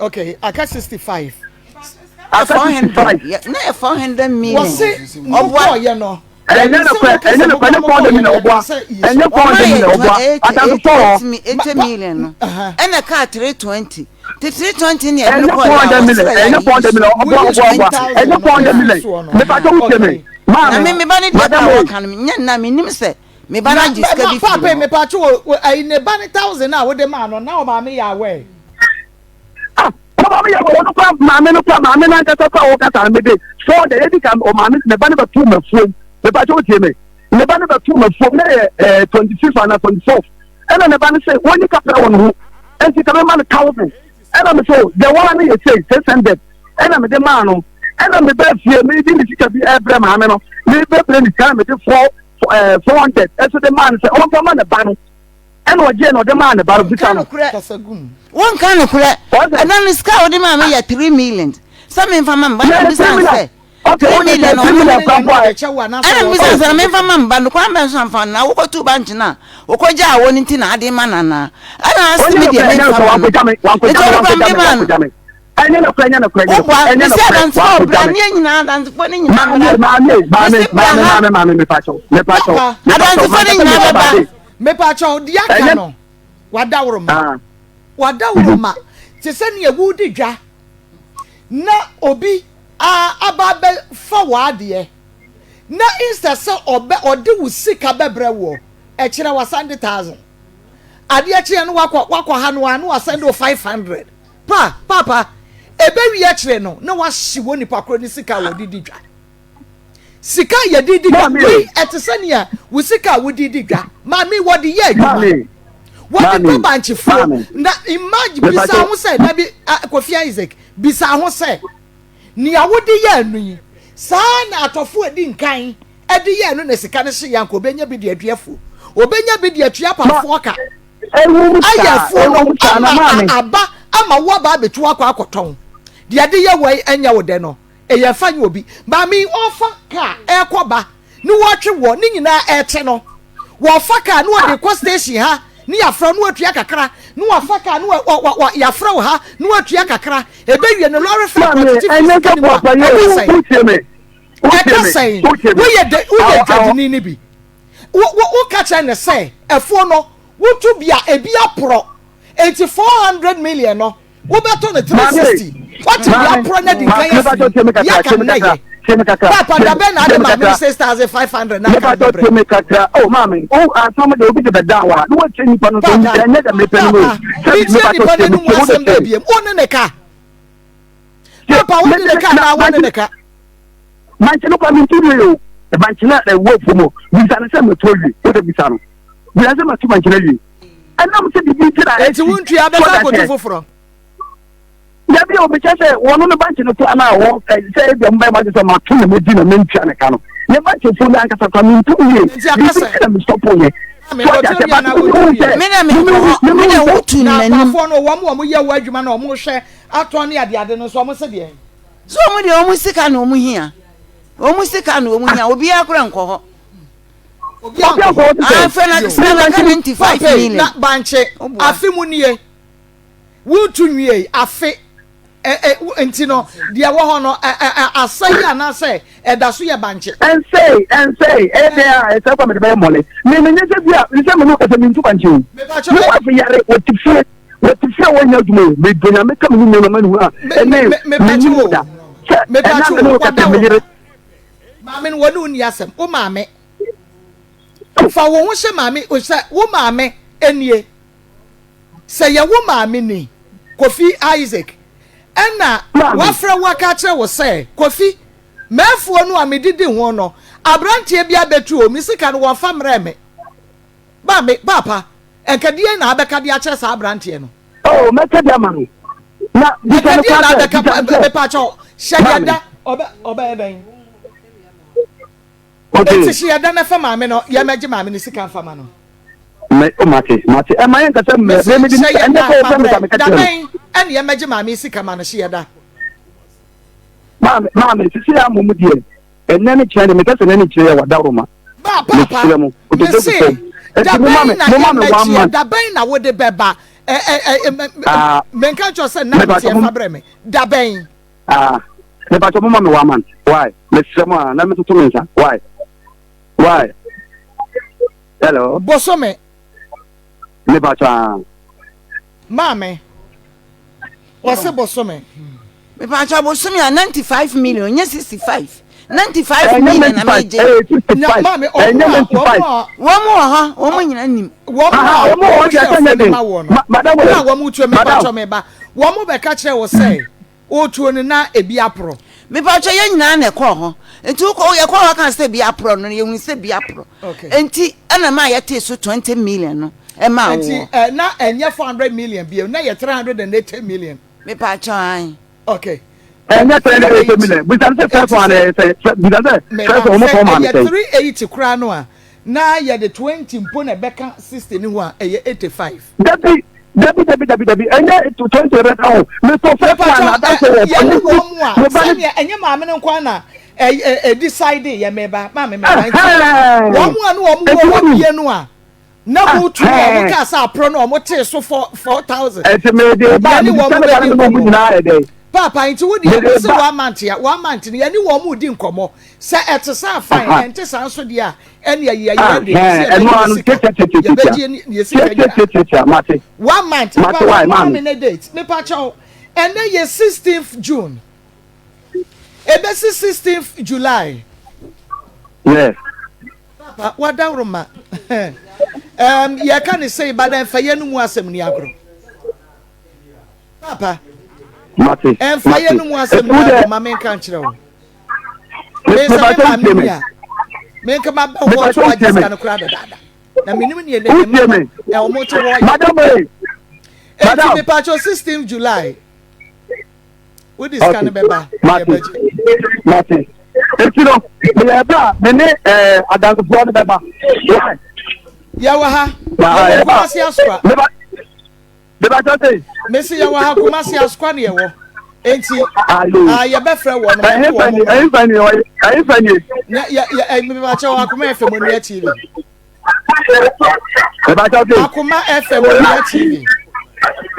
[SPEAKER 2] Okay, aka 65.
[SPEAKER 5] Aka 65.
[SPEAKER 1] Na yɛ 400 million.
[SPEAKER 2] Wɔsi ɔboa yɛ no.
[SPEAKER 5] Ɛnyɛ no kɔ ɛnyɛ no kɔ ɛnyɛ 400 million ɔboa ɛnyɛ 400 million ɔboa adanso fɔ.
[SPEAKER 1] 80 million no ɛna kaa 320 te 320 ne ɛde
[SPEAKER 5] Ɛnyɛ
[SPEAKER 1] kɔ yɛ
[SPEAKER 5] 400
[SPEAKER 1] a
[SPEAKER 5] million
[SPEAKER 1] wɔsɛ yɛ
[SPEAKER 5] ɛnyɛ 400 million ɔboa ɔboa ɔboa ɛnyɛ 400 million mepatɔ wo tie me
[SPEAKER 1] Na me
[SPEAKER 5] maame
[SPEAKER 1] me ba ne deɛ
[SPEAKER 5] madam
[SPEAKER 1] ba
[SPEAKER 5] ei.
[SPEAKER 1] wɔka no nyɛ nna menim sɛ me ba no agye sika bi firi
[SPEAKER 2] Papa
[SPEAKER 1] hɔ.
[SPEAKER 2] mepatɔ wɔ ayi ne ba ne thousand a wode maa no na ɔmaame yɛ aware.
[SPEAKER 5] Ah, ɔmaame yɛ aware ɔno kora maame no kora maame no ankasa kora ɔkasa no mede 400 yɛdi ka ɔmaame ne ba no bɛto mafuom mepatɔ wo tie me ne ba no bɛto mafuom na yɛ eh, 25 ana 24 ɛna ne ba no sɛ wɔnyi kapra wɔ ne ho nti ka mema no thousand ɛna me so deɛ wɔn no yɛ sei 600 ɛna mede maa no ɛna mebɛ fie mede ne sika bi ɛbrɛ maame no mebɛbrɛ ne sika na mede four ɛɛ 400 ɛso de maa no sɛ ɔmfa ma ne ba no ɛna ɔgye na ɔde maa ne ba no bisa no.
[SPEAKER 1] Wonka nokorɛ ɛna no sika a wode maa me yɛ 3 million sɛ memfa ma mba na bisa sɛ 3 million ɛna bisa sɛ memfa ma mba no kwan bɛn so amfa na wokɔtu bankye no a wokɔgyaa wɔ no nti na ade ma no anaa ɛna ase me deɛ memfa ma no nti ɔno kora mede maa no
[SPEAKER 5] ɛnyɛ nokorɛ ɛnyɛ nokorɛ ɛnyɛ nokorɛ ɛnyɛ
[SPEAKER 1] nokorɛ
[SPEAKER 5] nokorɛ
[SPEAKER 1] wakogya me nyinaa adansefoɔ ne nyinaa
[SPEAKER 5] maame maame maame maame maame maame mepakyɛw mepakyɛw
[SPEAKER 1] adansefoɔ ne nyinaa bɛba
[SPEAKER 2] mepakyɛw deɛ aka no wadaworoma wadaworoma te sɛ nea wodi dwa na obi aba abɛfa w'adeɛ na instead sɛ ɔbɛ ɔde wo sika bɛbrɛ woɔ ɛkyerɛ wasan de thousand adeɛ kyeɛ no wakɔ wakɔ ha no a na wasan de wo 500 Pa, paapa, ɛbɛwie akyire no na wahye wɔ nipa korɔ ne sika a wɔde di dwa. Sika a yɛde di dwa, wei ɛte sɛ nea wo sika a wode di dwa, maame wɔde yɛ adwuma. Wɔde tɔ bankyefuo. Na imagine, bisa ho sɛ, dabi, Kofi Isaac, bisa ho sɛ, nea wode yɛ no yi, saa na atɔfo adi nkan de yɛɛ no na sika no hye yɛ anka obɛnya bi de adua afuo. Obɛnya bi de atua apamfoɔ ka. Ayɛ afuo no ama aba ama wo aba abɛtu akɔ akɔtɔn. Deɛ ɛde yɛ wɔ ɛnyɛ wo dɛ no, ɛyɛ fa nyɛ obi. Maame yi ɔfa kaa ɛkɔ ba ne wɔtwe wɔ ne nyinaa ɛte no. Wɔfa kaa ne wɔde kɔ station ha ne yɛafrɛ no watua kakra ne wafa kaa ne yɛafrɛ wo ha ne watua kakra. Ɛbɛwie no lɔre fɛ kɔ tete fi sika ne mu a ɛka sɛn. Ɛka sɛn woyɛ woyɛ dwadini no bi. Woka kyerɛ ne sɛ afuo no wotu bi a ebi aporɔ enti 400 million no wobɛtɔ no 360 wate bi aporɔ no adi nkan afiri yɛ aka no na yɛ papa da bɛn na ade maame no 6500 na aka no bɛbrɛ
[SPEAKER 5] me kakra oh maame oh asɛm de obi de bɛda wa na wɔkyɛ nipa no so ɛnyɛ dɛ mepɛ no mu
[SPEAKER 2] sɛ metie nipa no mu asɛm bɛɛ biem wo ne ne ka papa wo ne ne ka na wo ne ne ka
[SPEAKER 5] bankye no kwa mentu wie o bankye no ɛwɔ afuo mu bisa no sɛ matu awie wode bisa no bisa sɛ matu bankye no awie ɛnam sɛ biribi nti na
[SPEAKER 2] ɛnti wontua bɛsa akɔtu foforɔ
[SPEAKER 5] dabi o mekyɛ sɛ wɔno no bankye no koraa no a wɔ sɛ ebi ɔmo bɛyɛ ma sɛ mato na madi na mentua ne ka no ne bankye fo no ankasa koraa mentu wie biribi nti na mestɔpo yɛ so ɔde ahyɛ ba mehu sɛ
[SPEAKER 1] me na mekɔ hɔ me na wotu
[SPEAKER 2] na
[SPEAKER 1] n'anim
[SPEAKER 2] apafoɔ no wɔn wɔn yɛ wɔ adwuma na wɔn hwɛ atɔn ne adeade no nso wɔn se deɛn
[SPEAKER 1] So wɔn deɛ wɔn sika na wɔn hia wɔn sika na wɔn hia obiara kora nkɔ hɔ.
[SPEAKER 2] Obi ankɔ
[SPEAKER 5] hɔ te sɛ.
[SPEAKER 1] Afei na sika na ka 95 million.
[SPEAKER 2] Na bankye afe mu nie. Wotu nwie afe nti no deɛ wɔ hɔ no asɛe anaasɛ ɛda so yɛ bankye.
[SPEAKER 5] Ɛnsɛe ɛnsɛe ɛyɛ dɛn a ɛsɛ kwa mede bɛyɛ mmɔle. Me menyɛ sɛ bi a sɛ me no kasa mentu bankye o. Me wife yare wɔte fie wɔte fie a wɔnyɛ adwuma o. Medɔ nyame ka me ne nneɛma ma ne hu a ɛne menim da sɛ ɛna me ne wo kasa me yere.
[SPEAKER 2] Maame no wɔne wo nni asɛm wo maame fa wo ho hyɛ maame sɛ wo maame nie sɛ yɛ wo maame ni Kofi Isaac ɛna wafrɛ wo aka akyerɛ wo sɛ Kofi mɛɛfoɔ no a medidi ho no aberanteɛ bi abɛtu o me sika no wɔmfa mmerɛ me maame paapa ɛnka deɛ na abɛka de akyerɛ saa aberanteɛ no.
[SPEAKER 5] Oh, mɛka de ama no. Na bisa no
[SPEAKER 2] na
[SPEAKER 5] sɛ,
[SPEAKER 2] abɛka
[SPEAKER 5] bisa no sɛ.
[SPEAKER 2] Mepakyɛw, hyɛ yɛ da. Ɔbɛ ɔbɛyɛ dɛn?
[SPEAKER 5] Okay.
[SPEAKER 2] Eti hyɛ yɛ da na fa maame no, yɛ mɛgye maame no sika nfa ma no.
[SPEAKER 5] Mɛ o mate mate ɛma yɛn kasa mɛ mɛ mi di
[SPEAKER 2] ɛnɛ
[SPEAKER 5] kɔ ɔfɛ mi ka mi ka
[SPEAKER 2] kyerɛ no. Dabɛn ɛna yɛ mɛgye maame sika ma no hyɛ yɛ da.
[SPEAKER 5] Maame maame sisi yɛ amomu deɛ ɛnɛ ne kyerɛ de mi kasa ɛnɛ ne kyerɛ yɛ wɔ dawuroma.
[SPEAKER 2] Ba paapa mese dabɛn na yɛmmɛgyeɛ dabɛn na wode bɛba menka nkyerɛ sɛ na mete ɛfa brɛ me dabɛn.
[SPEAKER 5] Mepatɔ mo ma me one month why mesrɛ mo a na metoto me nsa why why hello.
[SPEAKER 2] Bosome.
[SPEAKER 5] Mepatɔ a.
[SPEAKER 2] Maame, wɔse bosome.
[SPEAKER 1] Mepatwa bosome a 95 million nyɛ 65 95 million na megye.
[SPEAKER 2] Na maame ɔmo a wɔn a
[SPEAKER 1] wɔn wɔ hɔ wɔn nyina nim.
[SPEAKER 2] Wɔn a wɔn hwɛ fo ne ma wɔ no. Wɔn a wɔn tuo mepatwa me ba wɔn bɛka kyerɛ wɔ sɛ otuo no na ebi aporɔ.
[SPEAKER 1] Mepatwa yɛn nyinaa na ɛkɔɔ hɔ nti wokɔ yɛkɔɔ hɔ kan sɛ ebi aporɔ no yɛhunu sɛ ebi aporɔ nti ɛna maa yɛtee so 20 million no. Ɛmaa
[SPEAKER 2] Nti
[SPEAKER 1] woɔ.
[SPEAKER 2] eh, na ɛnyɛ 400 million bio, na yɛ 380 million.
[SPEAKER 1] Mepaakyɛw ae.
[SPEAKER 2] Okay.
[SPEAKER 5] Ɛnyɛ 380 million. Bisa no sɛ first one ɛyɛ sɛ, bisa sɛ first one wɔn tɔn maa no
[SPEAKER 2] sɛ
[SPEAKER 5] sɛn.
[SPEAKER 2] ɛyɛ 380 koraa no a, na yɛde 20 mpo na ɛbɛka 60 no ho a, ɛyɛ 85.
[SPEAKER 5] Dabi, dabi, dabi, dabi, dabi, ɛnyɛ 20 ɛbɛka ho. Metɔ first one na adanse wɔ.
[SPEAKER 2] Yɛne wɔn mu a, sɛnea ɛnyɛ maame no nko ara na ɛ decide yɛ meba, maame meba nti. Wɔn mu a ne wɔn wɔ hɔ bie no a, Na mo tu a mo kaa sɛ aporɔ no ɔmo tee so 4000.
[SPEAKER 5] Ɛti mi de ba mi sɛ ne ba ne mu nyinaa yɛ dɛ.
[SPEAKER 2] Paapa nti wo deɛ wo se one month ya one month no yɛne wɔn mu di nkɔmɔ sɛ ɛte saa fine ɛnte saa nso deɛ a ɛne ɛyɛ yɛ de sɛ yɛbɛgye sika yɛbɛgye yɛ sika nyinaa. One month mepa maame ne date mepa kyɛw ɛnɛ yɛ 16th June. Ebesi 16th July.
[SPEAKER 5] Yes.
[SPEAKER 2] Papa, wadaworoma. Um, yɛka ne sei ba dɛ mfa yɛn no mu asɛm ni agorɔ. Papa.
[SPEAKER 5] Mate.
[SPEAKER 2] Ɛmfa yɛn no mu asɛm ni agorɔ ma menka nkyerɛ wo. Mensa me maame ni a. Menka ma bɛ wɔ to agye sika no koraa dadaada. Na menim ne ɛnɛ ne ma no ɛwɔ mo te hɔ yɛ.
[SPEAKER 5] Madam ee.
[SPEAKER 2] Enti mepatwo 16th July. Wode sika no bɛba
[SPEAKER 5] mate mate eti no meyɛ ɛbɛ a me ne ɛɛ adansefoɔ no bɛba.
[SPEAKER 2] Yɛwɔ ha yɛwɔ Kumasi Asokwa.
[SPEAKER 5] Beba kyɛ sɛ.
[SPEAKER 2] Mesi yɛwɔ ha Kumasi Asokwa ne yɛwɔ enti ah yɛbɛfrɛ wɔn no
[SPEAKER 5] ɛhe fɛ ni ɛhe fɛ ni ɛhe fɛ ni.
[SPEAKER 2] Yɛ yɛ ɛ meba kyɛ wɔ Akoma FM Onua TV. Akoma FM Onua TV.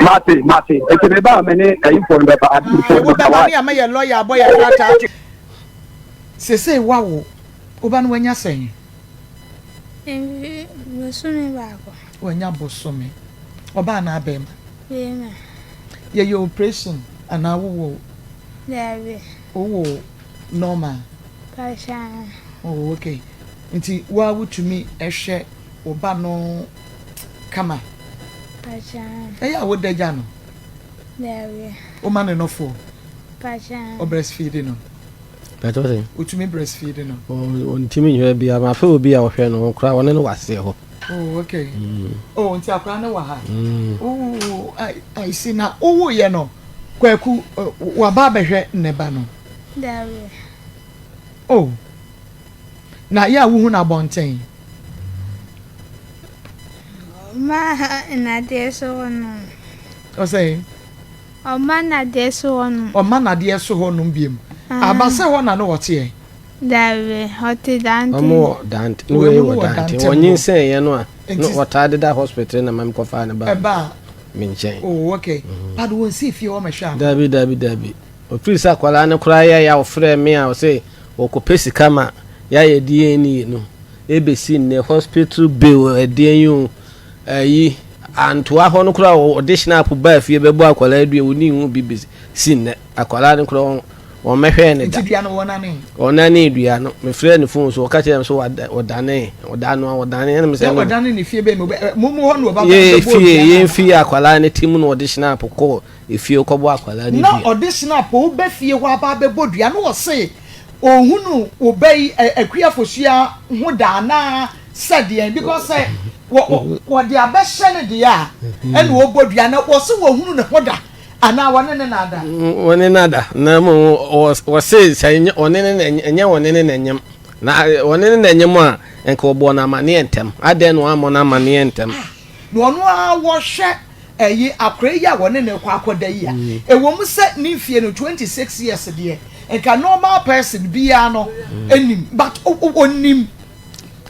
[SPEAKER 5] Mate, mate. Eti me ba me ne ayifo no bɛba.
[SPEAKER 2] Ah, wo bɛba ne ama yɛ lɔya abɔ yɛ krataa to. Sesei wawo, wo ba no wanya sɛn?
[SPEAKER 6] Bosome baako.
[SPEAKER 2] Wanya bosome. Ɔbaa anaa bɛrima?
[SPEAKER 6] Bɛrima.
[SPEAKER 2] Yɛyɛ operation anaa wowɔ?
[SPEAKER 6] Daabi.
[SPEAKER 2] Wowɔ normal?
[SPEAKER 6] Pakyɛ.
[SPEAKER 2] Oh, okay. Nti wo ara wotumi hwɛ wo ba no kama?
[SPEAKER 6] Pakyɛ.
[SPEAKER 2] Ɛyɛ a woda gya no?
[SPEAKER 6] Daabi.
[SPEAKER 2] Woma no nɔfoɔ?
[SPEAKER 6] Pakyɛ.
[SPEAKER 2] Wo breastfeed no?
[SPEAKER 7] Pakyɛ sɛ?
[SPEAKER 2] Wotumi breastfeed no?
[SPEAKER 7] Ɔntumi nhwɛ bia, mafe obi a ɔhwɛ no koraa ɔne no wɔ aseɛ hɔ.
[SPEAKER 2] Oh, okay. Oh, nti akwadaa no wɔ ha. Oh, I, I see. Na wowoeɛ no, Kwaku, waba abɛhwɛ ne ba no?
[SPEAKER 6] Daabi.
[SPEAKER 2] Oh, na yɛ a wohu no abɔnten?
[SPEAKER 6] Ɔma nnadeɛ so hɔ nom.
[SPEAKER 2] Ɔsɛ?
[SPEAKER 6] Ɔma nnadeɛ so hɔ nom.
[SPEAKER 2] Ɔma nnadeɛ so hɔ nom biem. Aba sɛ hɔ na no ɔteɛ?
[SPEAKER 6] Dabi, ɔte Dante.
[SPEAKER 7] Ɔmo wɔ Dante, ne wei wɔ Dante. Wɔnyinsɛn yɛ no a, na wɔtaa deda hospital na ma mekɔfaa no baa me nkyɛn.
[SPEAKER 2] Oh, okay. Mm. But wɔn si fie hɔ mɛhwɛ a.
[SPEAKER 7] Dabi, dabi, dabi. Ofiri sɛ akwadaa no koraa yɛ ya ɔfrɛ me a ɔsɛ wɔkɔpɛ sika ma yɛayɛ DNA no ebesi nnɛ hospital bill ɛdeɛn yi o ayi antoa hɔ no koraa ɔde snap baa fie bɛbɔ akwadaa dua wɔni ho bi besi nnɛ akwadaa no koraa Wɔmmɛhwɛɛ no da.
[SPEAKER 2] Nti dua no wɔnanee?
[SPEAKER 7] Wɔnanee dua no. Mefrɛɛ no fon so, ɔka kyerɛɛ me sɛ wɔdanee. Ɔda no a wɔdanee. Ɛna mesɛ
[SPEAKER 2] no. Wɔdane ne fie bɛn mu? Mo mu hɔ na ɔba
[SPEAKER 7] bɛbɔ dua no? Yɛn fie akwadaa no ti mu na ɔde snap kɔɔ efie kɔbɔ akwadaa no dua.
[SPEAKER 2] Na ɔde snap ba fie hɔ aba abɛbɔ dua no ɔse ɔhunu wo ba yi Akua Fosuaa ho da anaa sɛ deɛn because sɛ wɔde abɛhyɛ no deɛ a ɛna ɔbɔ dua na wɔse wɔhunu ne ho da. Anaa wɔne ne na ada.
[SPEAKER 7] Wɔne no ada, na mmom wɔse sɛ ɛnyɛ wɔne ne na ɛnyɛ wɔne ne na nyem. Na wɔne ne na nyem a, nka wɔbɔɔ no amaneɛ ntɛm. Adɛn na wɔammɔ no amaneɛ ntɛm?
[SPEAKER 2] Ah, na ɔno ara wɔhwɛ ɛyi akora yi a wɔne no rekɔ akɔda yi a, ɛwɔ mu sɛ ne mfie no 26 years deɛ, nka normal person biara no nim, but ɔnim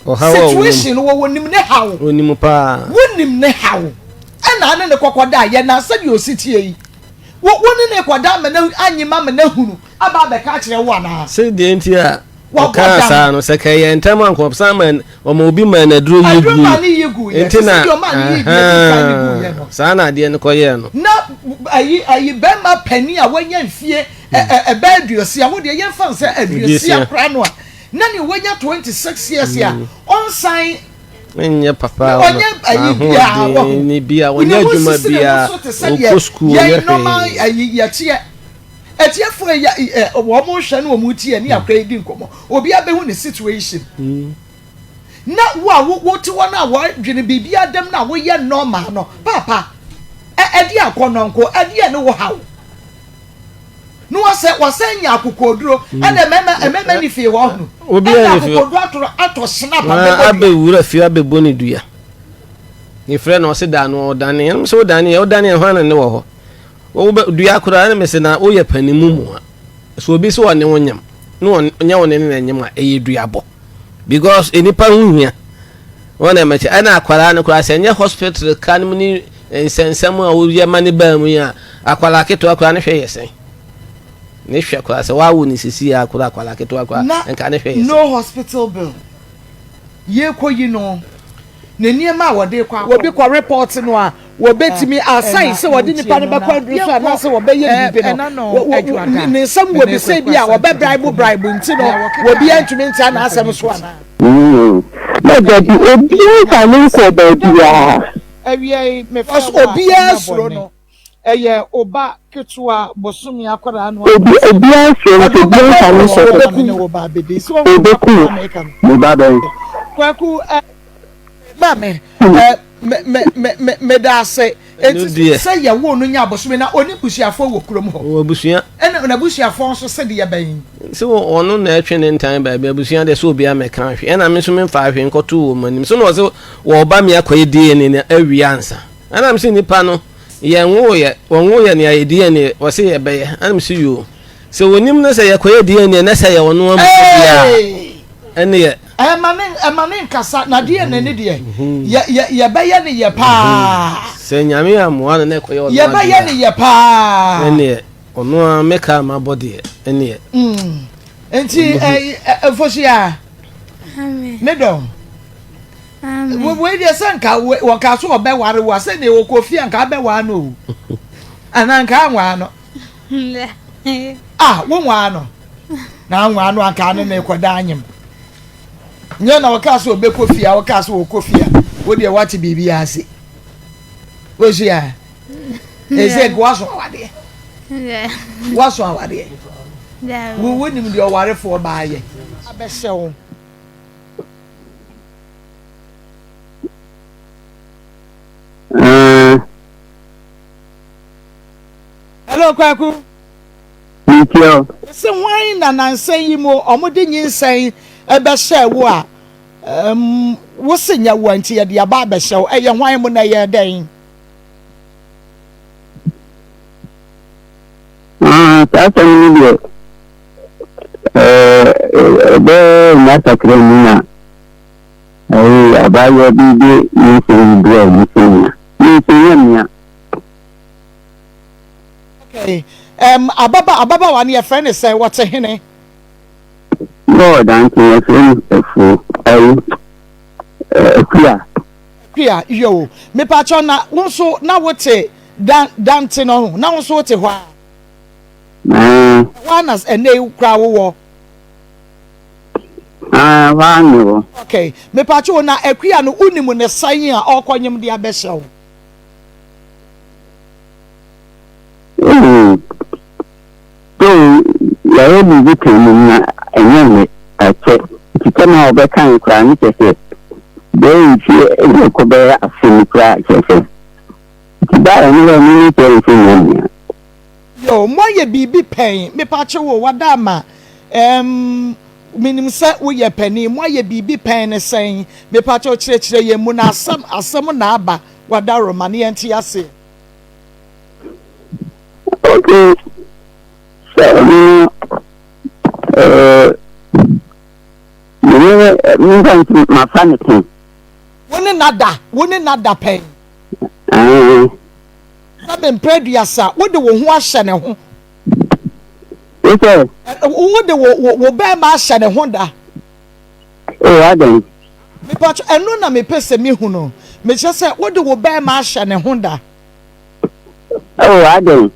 [SPEAKER 2] situation no, wɔnim ne haw.
[SPEAKER 7] Ɔnim paa.
[SPEAKER 2] Wonim ne haw. Ɛna ane ne kɔkɔda yɛ na sɛdeɛ ɔsi tie yi, wo wo ne ne kɔda ama no anyi ma ama no ahunu aba abɛka akyerɛ wo anaa?
[SPEAKER 7] Sɛ deɛ nti a ɔkaa saa no, sɛ kɛyɛ ntɛm a nka ɔsan ma ɔma obi ma no aduro yi
[SPEAKER 2] Aduro maa ne yi gu yɛ,
[SPEAKER 7] nti na
[SPEAKER 2] sɛ ɔmaa ne yi deɛ di kan ne gu yɛ no.
[SPEAKER 7] Saa na adeɛ no kɔyɛɛ no.
[SPEAKER 2] Na ayi ayi bɛrima panin a wanya mfie ɛbɛ aduosia, wo deɛ yɛmfa no sɛ aduosia koraa no a, na nea wanya 26 years a ɔnsan
[SPEAKER 7] Nyɛ papa
[SPEAKER 2] ɔnyɛ ayi biara wɔ
[SPEAKER 7] ne bia ɔnyɛ adwuma biara ɔkɔ sukuu ɔnyɛ
[SPEAKER 2] hwee normal ayi yɛteɛ atiefo yɛ ɛ wɔn hwɛ ne wɔn tie ne akora yi di nkɔmɔ obi abɛhu ne situation mm. na wo a wo te hɔ no a wɔdwene biribi adam no a woyɛ normal no papa ɛde akɔnɔnko ɛde ɛne wo haw na wɔsɛ wɔsɛ nya akokoduro mm. ɛna mɛma ɛmɛma ni fie hɔ ho
[SPEAKER 7] obiara ni fie
[SPEAKER 2] akokoduro atoro atɔ snap abɛbɔ
[SPEAKER 7] abɛwura fie abɛbɔ ne dua ne frɛ na ɔse da no ɔdane ɛnum sɛ ɔdane yɛ ɔdane ɛhwan na ne wɔ hɔ wɔbɛ dua koraa ɛna mɛsɛ na woyɛ panimu mu a so obi sɛ ɔne wo nyam na ɔnyɛ wo ne ne na nyam a ɛyɛ duabɔ because nipa ho hia wɔn na ɛmɛkyɛ ɛna akwaraa no koraa sɛ ɛnyɛ hospital ka no mu ne Nsɛnsɛm a woyɛ ma ne baa mu yi a, akwadaa ketewa koraa ne hwɛ yɛ sɛn? Ne hwɛ koraa sɛ wawo ne sisi a koraa akwadaa ketewa koraa nka ne hwɛ yɛ sɛn?
[SPEAKER 2] No hospital bill. Yɛkɔ yi no, ne nneɛma a wɔde kɔ akɔ. Obi kɔ report no a, wɔbɛtumi asan sɛ wɔde nipa no bɛkɔ aduru so anaasɛ wɔbɛyɛ biribi no, ne nsɛm wɔ bi sɛ bi a wɔbɛ bribe bribe nti no, obiara ntumi ntia n'asɛm so anaa?
[SPEAKER 5] Na dabi, obiara mfa no nkɔɔ baabiara.
[SPEAKER 2] Awiei, mefrɛ wo a, obiara ɛnyɛ suro no. Ɛyɛ wo ba ketewa bosome akwadaa no
[SPEAKER 5] Obi, obiara suro no, sɛ obiara nfa no nkɔ
[SPEAKER 2] so. Ne wo ba abɛdi. So wɔn
[SPEAKER 5] Obeku wo. Me ba bɛn?
[SPEAKER 2] Kwaku, ɛ, maame, ɛ, me, me, me, me, meda ase.
[SPEAKER 7] Ɛno
[SPEAKER 2] Enti
[SPEAKER 7] deɛ.
[SPEAKER 2] sɛ yɛwoo no nya bosome na ɔne busuafoɔ wɔ kurom hɔ.
[SPEAKER 7] Ɔwɔ abusua.
[SPEAKER 2] Ɛna n'abusuafoɔ nso sɛdeɛ bɛn?
[SPEAKER 7] Sɛ ɔno na ɛtwe ne ntan baabi abusua deɛ sɛ obiara mmɛka hwee ɛna me nso memfaa hwee nkɔtoo wɔn anim so na ɔsɛ wɔba me akɔyɛ DNA no awie ansa ɛna me sɛ nipa no yɛnwoyɛ wɔnwoyɛ nea yɛ DNA wɔsɛ yɛbɛyɛ ɛna me sɛ yoo sɛ wɔnim no sɛ yɛkɔyɛ DNA na sɛ yɛ ɔno amu biara ɛne yɛ
[SPEAKER 2] ɛma ne ɛma ne nkasa na DNA ne deɛ yɛ yɛ yɛbɛyɛ ne yɛ paa
[SPEAKER 7] sɛ nyame amoa no na ɛkɔyɛ ɔno
[SPEAKER 2] yɛbɛyɛ ne yɛ paa
[SPEAKER 7] ɛne yɛ Ɔno ara me kaa mabɔ deɛ ɛneɛ.
[SPEAKER 2] Mm. Nti mfohyia. Me dɔ. Wei deɛ sɛ nka wɔka so ɔbɛware wo a sɛ deɛ wɔkɔ fie a nka abɛwaa no o. Anaa nka anwaa no. Ah, wo nwaa no. Na anwaa no anka ne ne kɔda anyem. Nyɛ na wɔka so ɔbɛkɔ fie a wɔka so wɔkɔ fie a wo deɛ wate biribi ase. Wohyia. Ɛsɛ nka woaso awadeɛ. Woaso awadeɛ. Wo wonim deɛ ɔwarefoɔ baa yɛ. Abɛhyɛ wo. Hello Kwaku.
[SPEAKER 5] Metie o.
[SPEAKER 2] Mese hwan na nansa yi mu ɔmo de nyinsɛn bɛhyɛɛ wo a um, wo se nyɛ wo a nti yɛde aba abɛhyɛ wo ɛyɛ hwan mo na ɛyɛ dɛn?
[SPEAKER 5] Ah, saa asɛm no deɛ ɛɛ. Ɛbɛyɛ nna kakra ni na ɛyi abaayewa bi de ne nsɛm yi brɛɛ me sɛ nea me nso nyɛ mmea.
[SPEAKER 2] Okay. Um, ababa ababaawa no yɛfrɛ ne sɛ wɔte hene?
[SPEAKER 5] Bɔɔ dante yɛfrɛ no afuo ayi akua.
[SPEAKER 2] Akua yo mepakyɛw na wo nso na wote dan dante no ho na wo nso wote hɔ a?
[SPEAKER 5] Ɛɛ.
[SPEAKER 2] Ɛhɔ ara na ɛnɛ yi koraa wowɔ?
[SPEAKER 5] Ɛɛ, ɛhɔ ara na mewɔ.
[SPEAKER 2] Okay, mepakyɛw na Akua no wonim ne sɛn a ɔrekɔnyem de abɛhyɛ wo?
[SPEAKER 5] Oo, so yɛayɛ biribi pɛn mu na ɛnyɛ nnɛ, akyɛ. Nti tɛm a wɔbɛkae koraa no kyerɛ sɛ bɛyɛ mfie ɛrekɔ bɛyɛ afe ni koraa kyerɛ sɛ. Nti baeɛ no dɛ me ne kyerɛ nso nyɛ nea.
[SPEAKER 2] Yoo moayɛ biribi pɛn mepaakyɛw o wada ama ɛɛm menim sɛ woyɛ panin moayɛ biribi pɛn ne sɛn mepaakyɛw kyerɛkyerɛ yɛn mu na asɛm asɛm na aba wada roma ne yɛnte aseɛ.
[SPEAKER 5] Ok sɛ ɔno no ɛɛ mene memfa nti mafa ne pɛn.
[SPEAKER 2] Wo ne nada wo ne nada pɛn.
[SPEAKER 5] Ɛɛ.
[SPEAKER 2] Sɛbe mprɛ aduasa, wode wo ho ahyɛ ne ho.
[SPEAKER 5] Wo sɛ?
[SPEAKER 2] Wode wo wo wo bɛrima ahyɛ ne ho da.
[SPEAKER 5] O adɛn?
[SPEAKER 2] Mepatro, ɛno na mepɛ sɛ mehu no. Mekyerɛ sɛ wode wo bɛrima ahyɛ ne ho da.
[SPEAKER 5] O adɛn?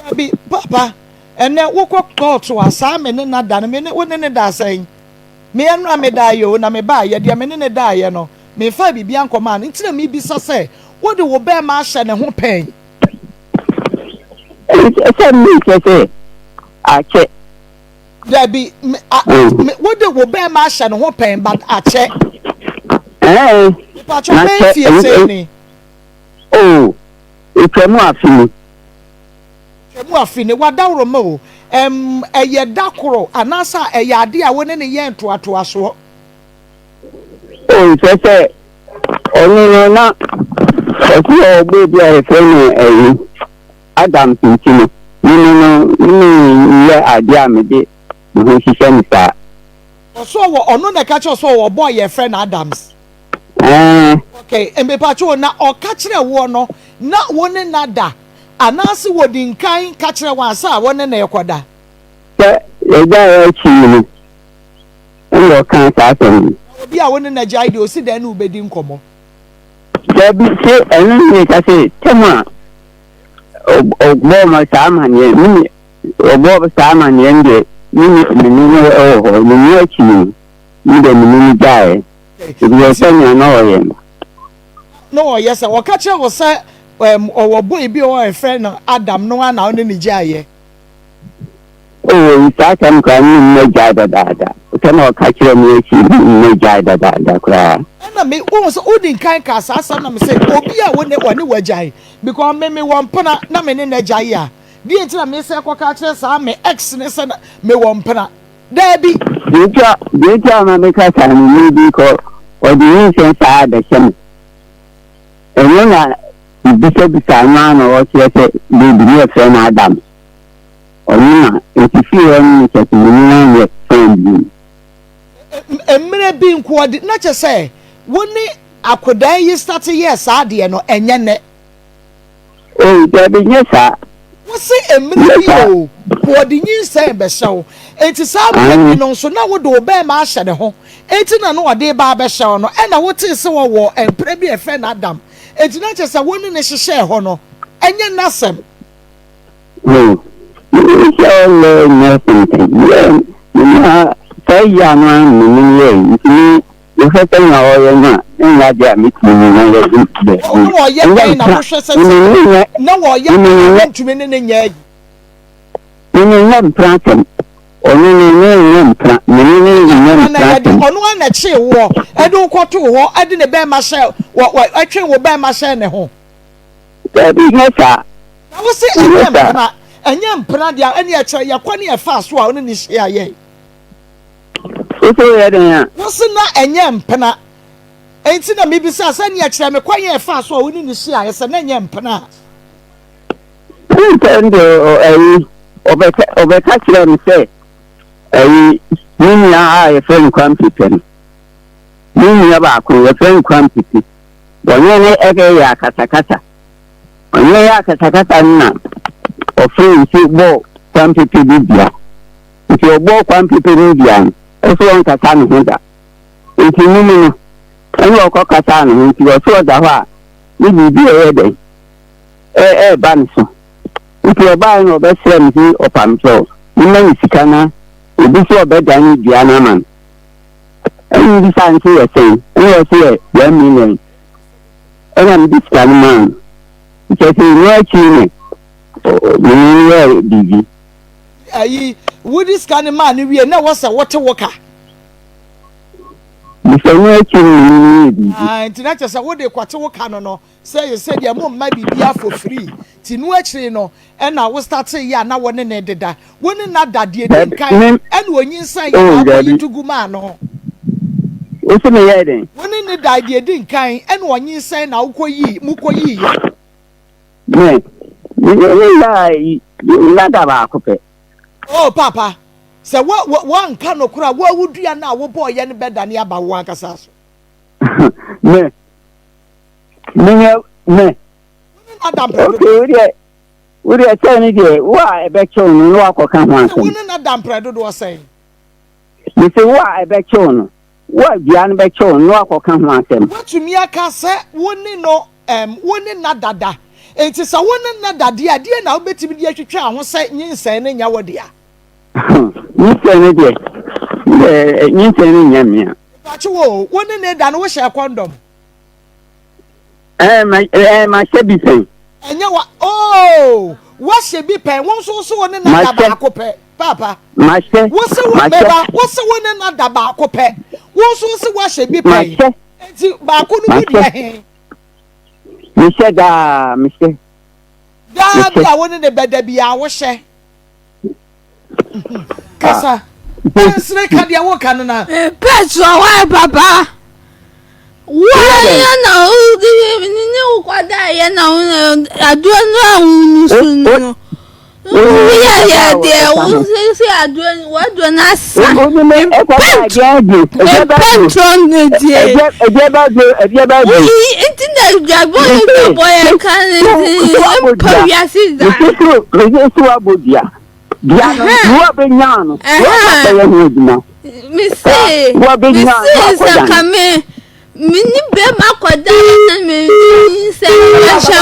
[SPEAKER 2] Dabi, papa, ɛnɛ wokɔ kɔɔto a saa me ne na da no, me ne wo ne ne da sɛn? Me ɛno a medaeɛ o, na mebaeɛ, deɛ me ne no daeɛ no, memfaa biribiara nkɔmaa no, nti na mebisa sɛ, wode wo bɛrima ahyɛ ne ho pɛn?
[SPEAKER 5] Sɛ menkyerɛ sɛ akyɛ.
[SPEAKER 2] Dabi, me, a, me, wode wo bɛrima ahyɛ ne ho pɛn, but akyɛ.
[SPEAKER 5] Ɛɛ,
[SPEAKER 2] Mepatwɔ bɛn fie sɛn ni?
[SPEAKER 5] Oh, etwa mu afe ni.
[SPEAKER 2] Twam afe ne w'adaworoma o. Ɛm, ɛyɛ da koro anaasɛ a ɛyɛ ade a wo ne no yɛ ntoatoasoɔ?
[SPEAKER 5] O, kyerɛ sɛ, ɔno no na ɔsi ɔbɔ obi a yɛfrɛ no ɛyi Adams nti no, me no no, me nyɛ adeɛ a mede me ho hyehyɛ no saa.
[SPEAKER 2] Ɔsɛ ɔwɔ, ɔno na ɛka kyerɛ sɛ ɔwɔ boy yɛfrɛ no Adams.
[SPEAKER 5] Ɛɛ.
[SPEAKER 2] Okay, mepatwo na ɔka kyerɛ woɔ no na wo ne no ada Anaase wɔdi nkan ka kyerɛ wo ansa a wo ne no rekɔda?
[SPEAKER 5] Sɛ yɛgyaee akyi yi no, ɛnna ɔkaa saa asɛm yi.
[SPEAKER 2] Na obi a wo ne no agyae deɛ, ɔsi dɛn ne wo bɛdi nkɔmmɔ?
[SPEAKER 5] Dabi, se ɛno ne meka se tɛm a ɔbɔɔ ma saa amaneɛ no, me ɔbɔɔ saa amaneɛ no deɛ, me ne me ne no wɔ hɔ, ne mu akyi no, me deɛ me ne no gyaeɛ, efisɛ sɛnea na ɔyɛ no.
[SPEAKER 2] Na ɔyɛ sɛ ɔka kyerɛ wo sɛ um, ɔwɔ boy bi a ɔfrɛ no Adam no a na ɔne ne gyaeɛ.
[SPEAKER 5] Oh, saa asɛm koraa ne mma gyae dadaada. Sɛ na ɔka kyerɛ me akyi ne mma gyae dadaada koraa.
[SPEAKER 2] Ɛna me wohu sɛ wodi nkan kaa saa asɛm na me sɛ obi a wo ne ɔne wagyae because me me wɔ mpena na me ne no agyae a deɛ nti na me sɛ kɔka kyerɛ saa me ex ne sɛ me wɔ mpena. Daabi.
[SPEAKER 5] Deɛ nti a deɛ nti a ɔma meka saa no me bi kɔ ɔde nyinsɛn saa abɛhyɛ me. Ɛno na mebisabisaa no ara na ɔkyerɛ sɛ baby no yɛfrɛ no Adams. Ɔno na nti fii hɔ no mekyɛ sɛ me ne no anyɛ friend bio.
[SPEAKER 2] Mmerɛ bi nkoa di na kyɛ sɛ wo ne akodaa yi starte yɛɛ saa adeɛ no ɛnyɛ nnɛ.
[SPEAKER 5] Oh dabi nyɛ saa.
[SPEAKER 2] Wo se mmerɛ bi o wɔde nyinsɛn bɛhyɛ wo enti saa mmerɛ bi no nso na wode wo bɛɛma ahyɛ ne ho enti na na ɔde ba abɛhyɛ wo no ɛna wotee sɛ ɔwɔ mpena bi a yɛfrɛ no Adam enti na kyerɛ sɛ wo ne no hyehyɛɛ hɔ no ɛnyɛ n'asɛm.
[SPEAKER 5] No, me sɛ ɔnyɛ nyɛ sɛntɛn yɛ me na saa yi ano a me ne yɛ nti me Mehwɛ sɛnea ɔyɛ no a, na ɛnyɛ ade a metumi ne no ayɛ de.
[SPEAKER 2] Na wɔyɛ dɛn na wohwɛ sɛ sɛ na wɔyɛ dɛn na wontumi ne no nyɛ ayi?
[SPEAKER 5] Me ne nyɛ mpena asɛm. Ɔno ne ne nyɛ mpena. Me ne ne nyɛ mpena asɛm.
[SPEAKER 2] Ɔno ara na ɛkyee woɔ, ɛde wo kɔtoo hɔ, ɛde ne bɛrima hyɛ wɔ wɔ ɛtwe wo bɛrima hyɛ ne ho.
[SPEAKER 5] Dabi nyɛ saa.
[SPEAKER 2] Na wo se ɛnyɛ mpena, ɛnyɛ mpena deɛ ɛne ɛkyerɛ yɛ kwan a ɛfaa so a ɔne ne hyia yɛe.
[SPEAKER 5] Wo se woyɛ dɛn a?
[SPEAKER 2] Wo se na ɛnyɛ mpena. Enti na mibisaa sɛ, Ɛnneɛ kyerɛ me kwan a ɛfaa so a wo ne no hyiaeɛ, sɛ na ɛnyɛ mpena a.
[SPEAKER 5] Ntɛm deɛ ayi, ɔbɛka, ɔbɛka kyerɛɛ me sɛ, Ɛyi, me nua a yɛfrɛ no Kwampepe no, me nua baako yɛfrɛ no Kwampepe, wɔne no ɛyɛ akasakasa. Ɔne yɛ akasakasa no na ɔfrɛ nsu bɔɔ Kwampepe bi dua. Nti ɔbɔɔ Kwampepe no dua no, ɔso ɔnkasa ne ho da. Nti ne mu no, ɛna ɔkɔkasaa ne ho nti ɔso ɔda hɔ a, ne biribi ɛyɛ dɛn? Ɛɛba ne so. Nti ɔbaeɛ na ɔbɛsrɛɛ me se ɔpamkyɛw memma no sika na obi se ɔbɛdane dua no ama no. Ɛna mebisaa no se yɛ sɛn? Ɛna ɔse yɛ 1 million. Ɛna mede sika no maa no. Kyerɛ sɛ ɛno akyiri no me ne no yɛɛ biribi.
[SPEAKER 2] Ayi, wode sika no maa no wie na ɛwɔ sɛ wote wo ka?
[SPEAKER 5] Mesɛ ɛno akyiri no me ne no yɛɛ biribi.
[SPEAKER 2] Ah, nti na kyerɛ sɛ wode kɔte wo ka no no Sɛ yɛ sɛ deɛ mo mma biribiara for free nti no akyire no ɛna wo startee yɛ a na wo ne no deda wo ne no ada deɛ di nkan ɛna ɔnyinsɛn yɛ na akɔ yi to gu maa no.
[SPEAKER 5] Wo se me yɛɛ dɛn?
[SPEAKER 2] Wo ne no dae deɛ di nkan ɛna ɔnyinsɛn na wokɔ yii mo kɔ yii yɛ.
[SPEAKER 5] Me me ne da yi me da baako pɛ.
[SPEAKER 2] Oh papa sɛ wo wo woanka nokorɛ a wo a wo dua no a wobɔɔ yɛ no bɛdane aba wo ankasa so.
[SPEAKER 5] Me Menyɛ me. Okay, wo deɛ wo deɛ sɛ ne deɛ wo a ɛbɛkyew no na wakɔka ho asɛm.
[SPEAKER 2] Wo ne na da mprɛ dodoɔ sɛn?
[SPEAKER 5] Mese wo a ɛbɛkyew no, wo a dua no bɛkyew no na wakɔka ho asɛm.
[SPEAKER 2] Woatumi aka sɛ wo ne no ɛm wo ne na dada. Enti sɛ wo ne na da deɛ a, deɛ na wobɛtumi de atwitwa ho sɛ nyinsɛn no nyɛ wo dea?
[SPEAKER 5] Nyinsɛn no deɛ, nyinsɛn no nyɛ mea.
[SPEAKER 2] Mepakye wo, wo ne ne da no wohyɛ kɔndɔm?
[SPEAKER 5] Ɛɛ ma ɛɛ mahyɛ bi pɛn.
[SPEAKER 2] Ɛnyɛ wa oo wahyɛ bi pɛn wo nso wo se wo ne na da baako pɛ paapa.
[SPEAKER 5] Mahyɛ
[SPEAKER 2] wo se wo meba wo se wo ne na da baako pɛ wo nso wo se wahyɛ bi pɛn.
[SPEAKER 5] Mahyɛ.
[SPEAKER 2] Eti baako no mu deɛ he.
[SPEAKER 5] Mehyɛ daa mehyɛ.
[SPEAKER 2] Daa bi a wo ne ne bɛda bi a wohyɛ. Kasa. Nsere ka deɛ woka no na.
[SPEAKER 6] Pɛtro wa papa. Woayɛ na wode ne wo kɔdaeɛ na aduo no a wonu so no. Woyɛ yɛ deɛ wosisi aduo waduo no asa. Mpɛntrɔ no die. Woyi nti na dwabɔ yɛ dwabɔ yɛ ka ne ti mpa wiase da.
[SPEAKER 5] Mesisi wabɔ dua. Dua no, wo a bɛnya no, wo a bɛyɛ ho adwuma.
[SPEAKER 6] Mese, mese sɛ nka me me ne bɛrima kɔda na me sɛ ahyɛ.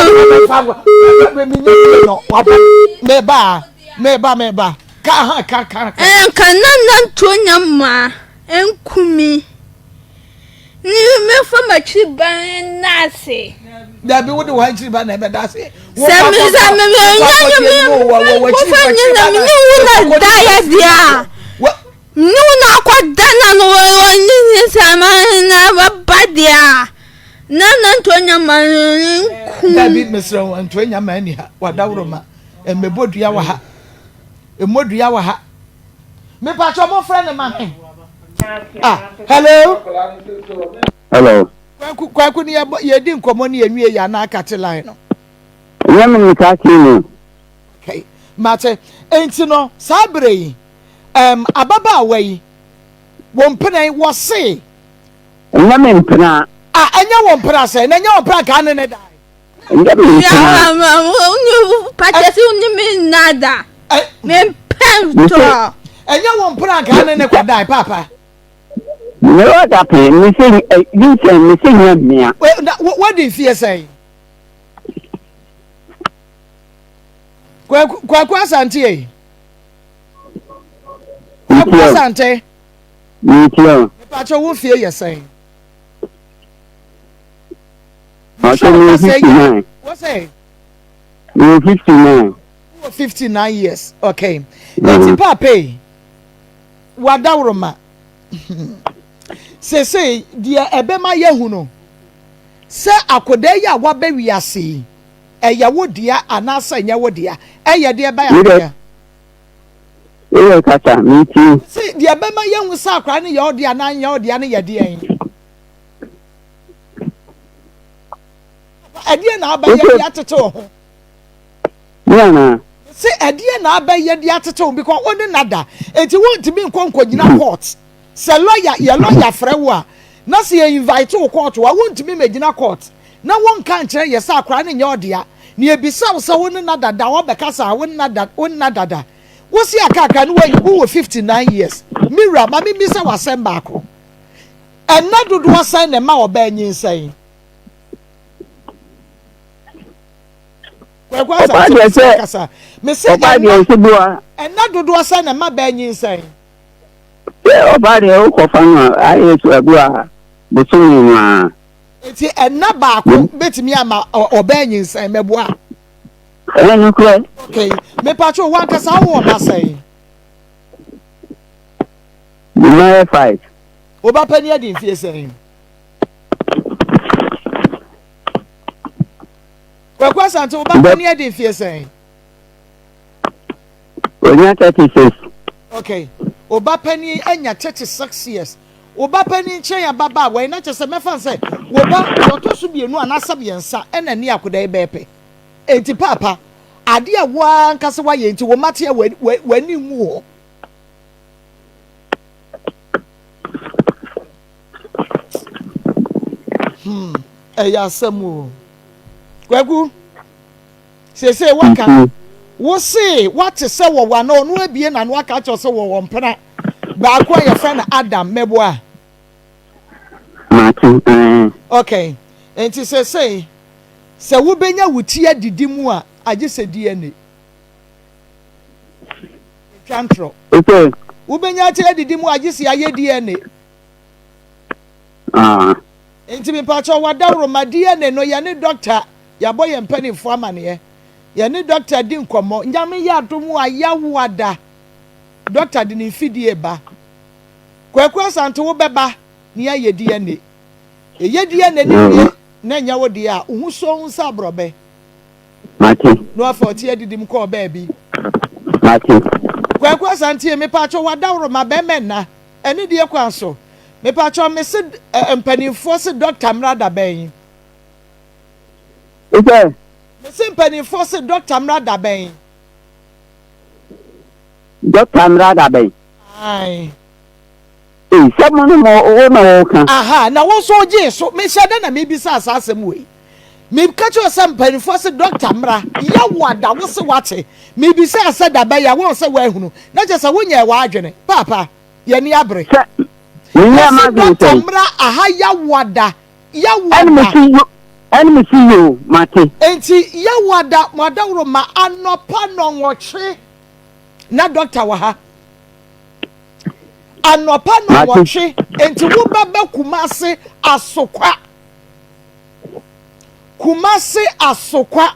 [SPEAKER 2] Meba, meba, meba. Ka ha, ka, ka.
[SPEAKER 6] Nka na nanto nya ma nkumi. Ne mefa m'akyiri ban nna ase.
[SPEAKER 2] Dabi wo de w'akyiri ban na ɛbɛda ase.
[SPEAKER 6] Sɛ me sɛ me me nya nye me wofa nye na me ne wo na da yɛ deɛ a ne wo na akɔ da na no wɔ ne ne sɛ ma na bɛba deɛ a na na nto nya ma nku.
[SPEAKER 2] Dabi mesrɛ wo nto nya ma ani ha wadaworo ma mmɛbɔ dua wɔ ha mmɔ dua wɔ ha. Mepatwɔ mo frɛ no ma me. Ah, hello.
[SPEAKER 5] Hello.
[SPEAKER 2] Kwaku, kwaku ni yɛbɔ yɛdi nkɔmɔ ni yɛnwie yɛ anaa kate line no.
[SPEAKER 5] Nyɛ me ne saa kii no.
[SPEAKER 2] Okay, mate. Enti no, saa bere yi, um, ababaawa yi, wɔn mpena yi, wɔse.
[SPEAKER 5] Nyɛ me mpena.
[SPEAKER 2] Ah, ɛnyɛ wɔn mpena sɛ, na ɛnyɛ wɔn mpena nka ne ne da.
[SPEAKER 5] Nyɛ me mpena.
[SPEAKER 6] Pakyɛ sɛ wo ne me nna da. Mempɛ ntɔ.
[SPEAKER 2] Ɛnyɛ wo mpena nka ne ne kɔdae paapa.
[SPEAKER 5] Me wɔ da pɛn me se Vincent me se nyɛ mmea.
[SPEAKER 2] Wadi mfie sɛn? Kwaku Kwaku Asante ei. Kwaku Asante.
[SPEAKER 5] Metie.
[SPEAKER 2] Mepakyɛ wo mfie yɛ sɛn?
[SPEAKER 5] Ɔsɛ me 59.
[SPEAKER 2] Wɔ sɛ?
[SPEAKER 5] Mewɔ 59.
[SPEAKER 2] Wowɔ 59 years okay. Eti paapa yi wadaworoma sesei deɛ ɛbɛma yɛahu no sɛ akwadaa yi a waba wiase yi ɛyɛ wo dea anaasɛ ɛnyɛ wo dea ɛyɛ deɛ ɛbɛyɛ adeɛ.
[SPEAKER 5] Woyɛ kasa metie.
[SPEAKER 2] Si deɛ ɛbɛma yɛahu sɛ akwadaa no yɛ wo dea anaa nyɛ wo dea no yɛ deɛn? Ɛdeɛn na abɛyɛ de atete wo ho?
[SPEAKER 5] Me anaa?
[SPEAKER 2] Se ɛdeɛn na abɛyɛ de atete wo because wo ne no ada enti wontumi nkɔ nkɔgyina court. Sɛ lawyer yɛ lawyer frɛ wo a na sɛ yɛ invite wo court a wontumi mmɛgyina court na wonka nkyerɛ yɛ sɛ akwadaa no nyɛ ɔdea na yɛbisa wo sɛ wo ne no ada da woabɛka sɛ a wo ne no ada wo ne no ada da. Wo se akakra no woayi wowɔ 59 years. Me wura ma memmisa wo asɛm baako. Ɛnna dodoɔ sɛn na ɛma ɔbaa nyinsɛn? Kwaku
[SPEAKER 5] Ɔbaa
[SPEAKER 2] Asante
[SPEAKER 5] deɛ
[SPEAKER 2] mese
[SPEAKER 5] sɛ
[SPEAKER 2] kasa. Mese
[SPEAKER 5] ɔbaa
[SPEAKER 2] ɛnna
[SPEAKER 5] deɛ nso boa.
[SPEAKER 2] ɛnna dodoɔ sɛn na ɛma baa nyinsɛn?
[SPEAKER 5] Sɛ ɔbaa deɛ wokɔfa no a ayɛ so agu a bosome no ara.
[SPEAKER 2] Eti ɛnna baako betumi ama ɔbaa nyinsɛn mɛboa?
[SPEAKER 5] Ɛyɛ nokorɛ.
[SPEAKER 2] Okay, mepatwo wankasa wowɔ mma sɛn?
[SPEAKER 5] Me mma yɛ five.
[SPEAKER 2] Wo ba panin adi mfie sɛn? Kwaku Asante, wo ba panin adi mfie sɛn?
[SPEAKER 5] Onya 36.
[SPEAKER 2] Okay, wo ba panin anya 36 years. Wo ba panin kyɛn ababaawa yi na kyerɛ sɛ mɛfa sɛ wo ba deɛ ɔtɔ so mmienu anaasɛ mmiɛnsa ɛna ne akoda yi bɛyɛ pɛ. Enti paapa, adeɛ a wo ara ankasa woayɛ nti wo mma teɛ w'ani nwu hɔ. Hmm, ɛyɛ asɛm o. Kwaku, seesei waka,
[SPEAKER 5] Mhm.
[SPEAKER 2] wo se wate sɛ wɔwɔ anaa ɔno abie n'ano aka akyerɛ sɛ wɔwɔ mpena baako a yɛfrɛ no Adam, mɛboa?
[SPEAKER 5] Mate, ɛɛ.
[SPEAKER 2] Okay, nti seesei sɛ wobɛnya wo ti adidi mu a, agye sɛ DNA. Twa ntorɔ.
[SPEAKER 5] Ose.
[SPEAKER 2] Wobɛnya ati adidi mu agye sɛ yɛayɛ DNA.
[SPEAKER 5] Ah.
[SPEAKER 2] Nti mepakyɛw wadaworoma DNA no yɛne doctor yɛabɔ yɛn mpanimfoɔ amaneɛ. Yɛne doctor di nkɔmmɔ. Nyame yɛ adom a yɛawo ada. Doctor de ne mfidie ba. Kwaku Asante wobɛba na yɛayɛ DNA. Yɛyɛ DNA no wie na ɛnyɛ wo deɛ a, wo ho sɔ wo sɛ aborɔbɛ.
[SPEAKER 5] Mate.
[SPEAKER 2] Na wafa ɔte adidim kɔɔ baabi.
[SPEAKER 5] Mate.
[SPEAKER 2] Kwaku Asante mepatwɔ wadaworoma bɛmɛ nna ɛne deɛ kwan so mepatwɔ mese mpanimfoɔ se dɔkta mmra dabɛn.
[SPEAKER 5] Sɛ.
[SPEAKER 2] Mese mpanimfoɔ se dɔkta mmra dabɛn.
[SPEAKER 5] Dɔkta mmra dabɛn.
[SPEAKER 2] Ae.
[SPEAKER 5] Ei, sɛ mo ne mo wo na woka.
[SPEAKER 2] Aha, na wo nso wogyee so. Mehyɛ da na mebisaa saa asɛm wei. Meka kyerɛ wo sɛ mpanimfoɔ se dɔkta mmra, yɛ wo ada, wo se woate. Mebisaa sɛ da bɛn a, woahu sɛ woahunu. Na kyerɛ sɛ wonyɛɛ w'adwene. Paapa, yɛn ani abere.
[SPEAKER 5] Sɛ menyɛɛ
[SPEAKER 2] Yɛse
[SPEAKER 5] m'adwene
[SPEAKER 2] dɔkta
[SPEAKER 5] sɛn?
[SPEAKER 2] mmra aha yɛ wo ada, yɛ wo
[SPEAKER 5] Ɛne
[SPEAKER 2] ada.
[SPEAKER 5] mese yo, ɛne mese yoo, mate.
[SPEAKER 2] Enti yɛ wo ada, mo adaworoma, anɔpa nnɔnwɔtwe na dɔkta wɔ ha. Anɔpa nnɔnwɔtwe, enti wobɛba Kumase Asokwa. Kumase Asokwa.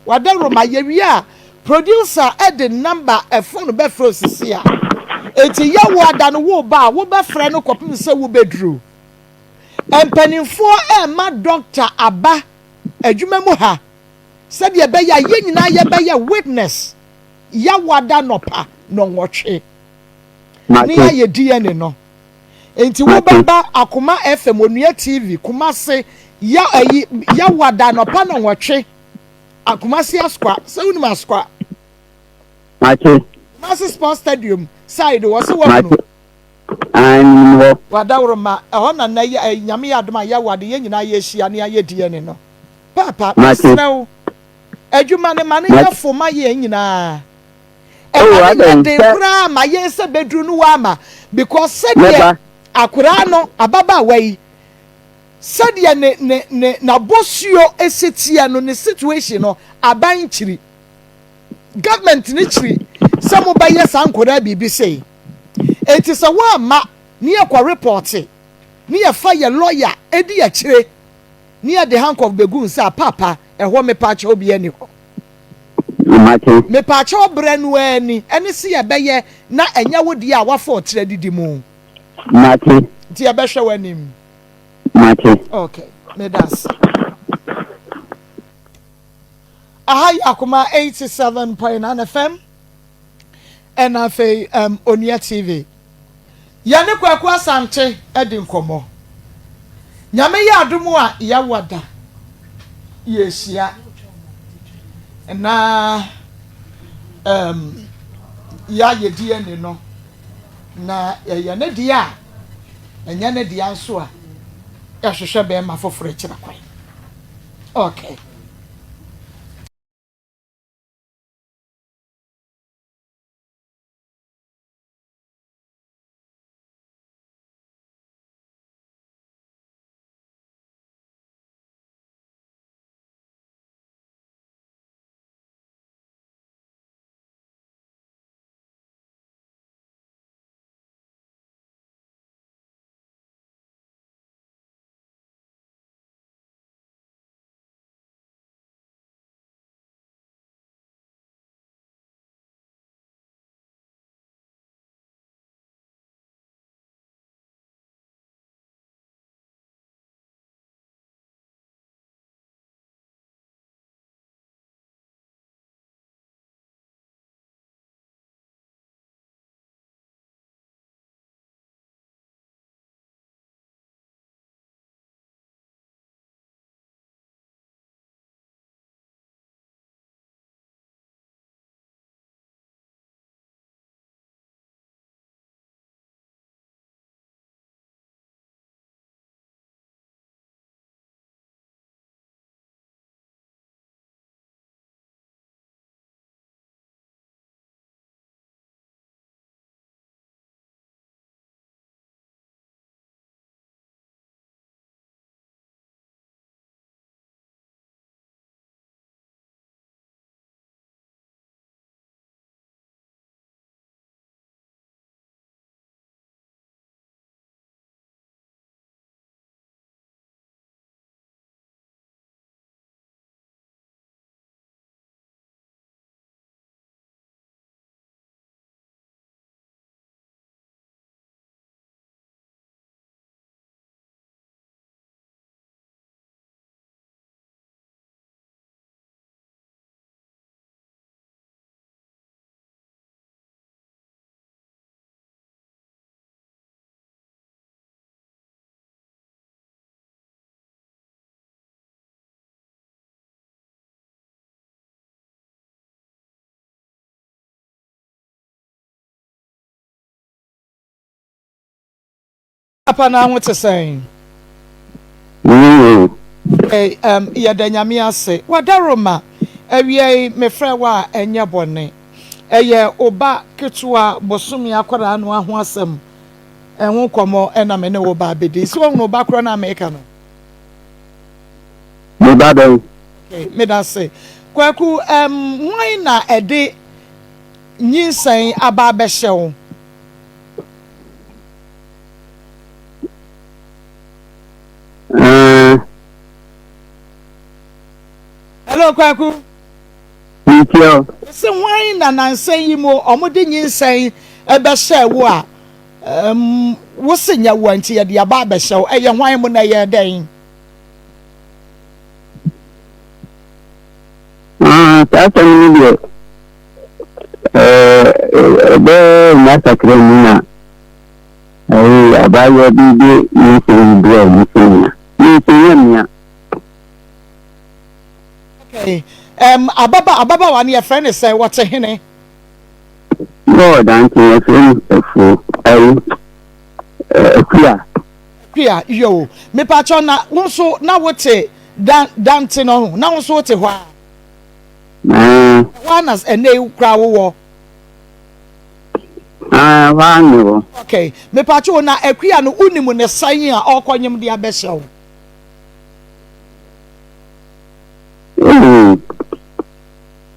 [SPEAKER 2] Wadaworoma, yɛwie a, producer de number phone bɛfrɛ wo sisi a. Enti Yawoada no woreba a, wobɛfrɛ no kɔpem sɛ wobɛduru. Mpanimfoɔ rema doctor aba adwuma mu ha sɛdeɛ ɛbɛyɛ a yɛn nyinaa yɛbɛyɛ witness. Yawada nɔpa nɔnwɔtwe ne yɛayɛ DNA no. Nti wobɛba Akoma FM, Onua TV, Kumase, ya ayi Yawada nɔpa nɔnwɔtwe, Kumase Asokwa, sɛ wonim Asokwa?
[SPEAKER 5] Mate.
[SPEAKER 2] Kumase Sports Stadium side wɔ se wahunu.
[SPEAKER 5] Mate. Ae, menim hɔ.
[SPEAKER 2] Wadaworoma, ɛhɔ na nnɛ yɛ, Nyame yɛ adom a Yawada yɛn nyinaa yɛhyia ne ayɛ DNA no. Paapa,
[SPEAKER 5] Mate.
[SPEAKER 2] mesrɛ wo. Adwuma no, ma no nyɛ fo ma yɛn nyinaa.
[SPEAKER 5] Oh,
[SPEAKER 2] Ɛma no nyɛ
[SPEAKER 5] adɛn
[SPEAKER 2] den
[SPEAKER 5] sɛ
[SPEAKER 2] koraa ma yɛn sɛ bɛduru no woama because sɛdeɛ
[SPEAKER 5] mɛba?
[SPEAKER 2] akoraa no, ababaawa yi, sɛdeɛ ne, ne, ne, n'abɔsuo si teɛ no, ne situation no, aban kyiri. Government no kyiri sɛ mobɛyɛ saa nkwadaa biribi sei. Enti sɛ woamma ne yɛkɔ repɔte, ne yɛfa yɛ lawyer di akyire, Ne yɛde handcuff begu nsa a paapa ɛhɔ mepaakyɛw biaa nni hɔ.
[SPEAKER 5] Mate.
[SPEAKER 2] Mepaakyɛw brɛ no ara ni ɛne se yɛbɛyɛ na ɛnyɛ wo deɛ a wafa ɔtire adidi mu.
[SPEAKER 5] Mate.
[SPEAKER 2] Nti yɛbɛhwɛ w'anim.
[SPEAKER 5] Mate.
[SPEAKER 2] Ok medase. Aha yɛ Akoma 87.9 FM. Ɛna afei um, Onua TV. Yɛne Kwaku Asante adi nkɔmmɔ. Nyame yɛ adom a yɛawa da yɛhyia. Na Um, yɛayɛ DNA no, na ɛyɛ ne deɛ a, ɛnyɛ ne dea nso a, yɛahwehwɛ bɛrima foforɔ akyira kwan. Okay. Papa na ho te sɛn? Hey, um, yɛda Nyame ase. Wadaroma, awiei mefrɛ wo a ɛnyɛ bɔne. Ɛyɛ wo ba ketewa bosome akwadaa no ho asɛm ɛho nkɔmmɔ ɛna me ne wo ba abɛdi. So woahunu wo ba korɔ no a meka no?
[SPEAKER 5] Me ba bɛn?
[SPEAKER 2] Okay, meda se. Kwaku, um, hwan na ɛde nyinsɛn aba abɛhyɛ wo? Hello, Kwaku.
[SPEAKER 5] Metie o.
[SPEAKER 2] Mese hwan na nansa yi mu wɔde nyinsɛn bɛhyɛɛ wo a um, wo se nyɛ wo nti yɛde aba abɛhyɛ wo. Ɛyɛ hwan mu na ɛyɛ dɛn?
[SPEAKER 5] Ah, saa asɛm no deɛ ɛbɛyɛ nna kakra mu na ɛyi abaayewa bi de nyinsɛn yi brɛɛ me sɛ nea nyinsɛn yɛ mmea.
[SPEAKER 2] Okay. Um, ababa ababaawa no yɛfrɛ ne sɛ wɔte hene?
[SPEAKER 5] Lord ante yɛfrɛ no afuo ayi akua.
[SPEAKER 2] Akua yo mepakyɛw na wo nso na wote dan dante no ho na wo nso wote hɔ a.
[SPEAKER 5] Ɛɛ.
[SPEAKER 2] Ɛhɔ ara na ɛnɛ yi koraa wowɔ.
[SPEAKER 5] Ɛɛ hɔ ara na mewɔ.
[SPEAKER 2] Okay mepakyɛw na akua no wonim ne sɛn a ɔrekɔnyem de abɛhyɛ wo.
[SPEAKER 5] Ooh,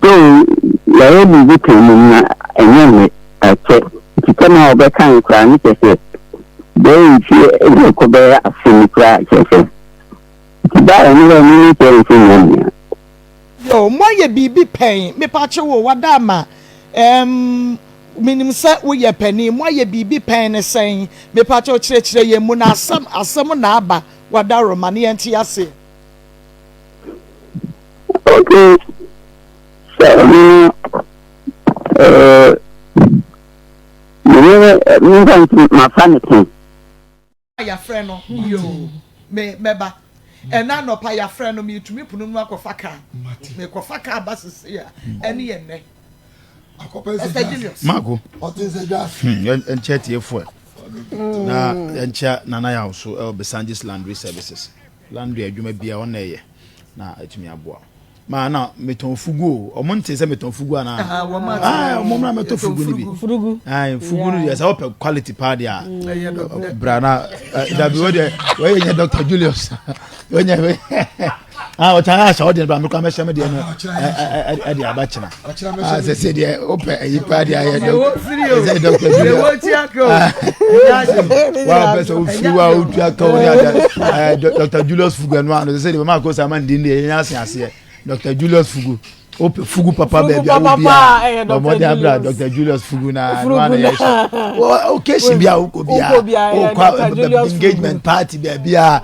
[SPEAKER 5] so yɛayɛ biribi pɛn mu na ɛnyɛ nnɛ, akyɛ. Nti tɛm a wɔbɛkae koraa no kyerɛ sɛ bɛyɛ mfie rekɔ bɛyɛ afe ni koraa kyerɛ sɛ. Nti baa ɛno hɔ no ne sɛ nso nyɛ nea.
[SPEAKER 2] Yoo, moayɛ biribi pɛn, mepaakyɛw o, wada ama, ɛɛm, menim sɛ woyɛ panin, moayɛ biribi pɛn ne sɛn? Mepaakyɛw kyerɛkyerɛ yɛn mu na asɛm, asɛm na aba, wada roma ne yɛnte aseɛ.
[SPEAKER 5] Okay, sɛ ɔno no ɛɛ mene memfa nti mafa ne pɛn.
[SPEAKER 2] Yɛafrɛ no yoo me mɛba ɛna anɔpa yɛafrɛ no metumi pono mu akɔfa kaa mekɔfa kaa ba sese a ɛne yɛ nnɛ.
[SPEAKER 8] Mako. Hmm, yɛnkyɛ tiefoɔ na yɛnkyɛ Nana Yaw so ɛwɔ Besanges Laundry Services. Laundry adwuma bia ɔna ɛyɛ na ɛtumi aboa. Ma na metɔn fugu o. Ɔmo nte sɛ metɔn fugu anaa? Ah, ɔmo mra mɛtɔ fugu no bi.
[SPEAKER 3] Fugu.
[SPEAKER 8] Ah, fugu no deɛ sɛ wopɛ quality paa deɛ a. Bra na dabi wo deɛ wɔyɛ nyɛ Dr. Julius. Wɔnyɛ ah ɔkyɛn ahyɛ ɔdeɛ ba mekɔ mɛhyɛ me deɛ no ɛde aba kyena ah sɛ sɛ deɛ wopɛ ayi paa deɛ ayɛ sɛ dɔkta bi wa wopɛ sɛ wofiri wa wotua ka wo ne adeɛ dɔkta Julius Fugu ɛno ano sɛ sɛ deɛ mama akɔ sɛ ama ndin deɛ yɛnya ase aseɛ dɔkta Julius Fugu wopɛ fugu papa baabi a wo bia bɔmmɔden abira dɔkta Julius Fugu na ɛno ano yɛ hyɛ occasion bi a wokɔ bia wokɔ engagement party baabi a.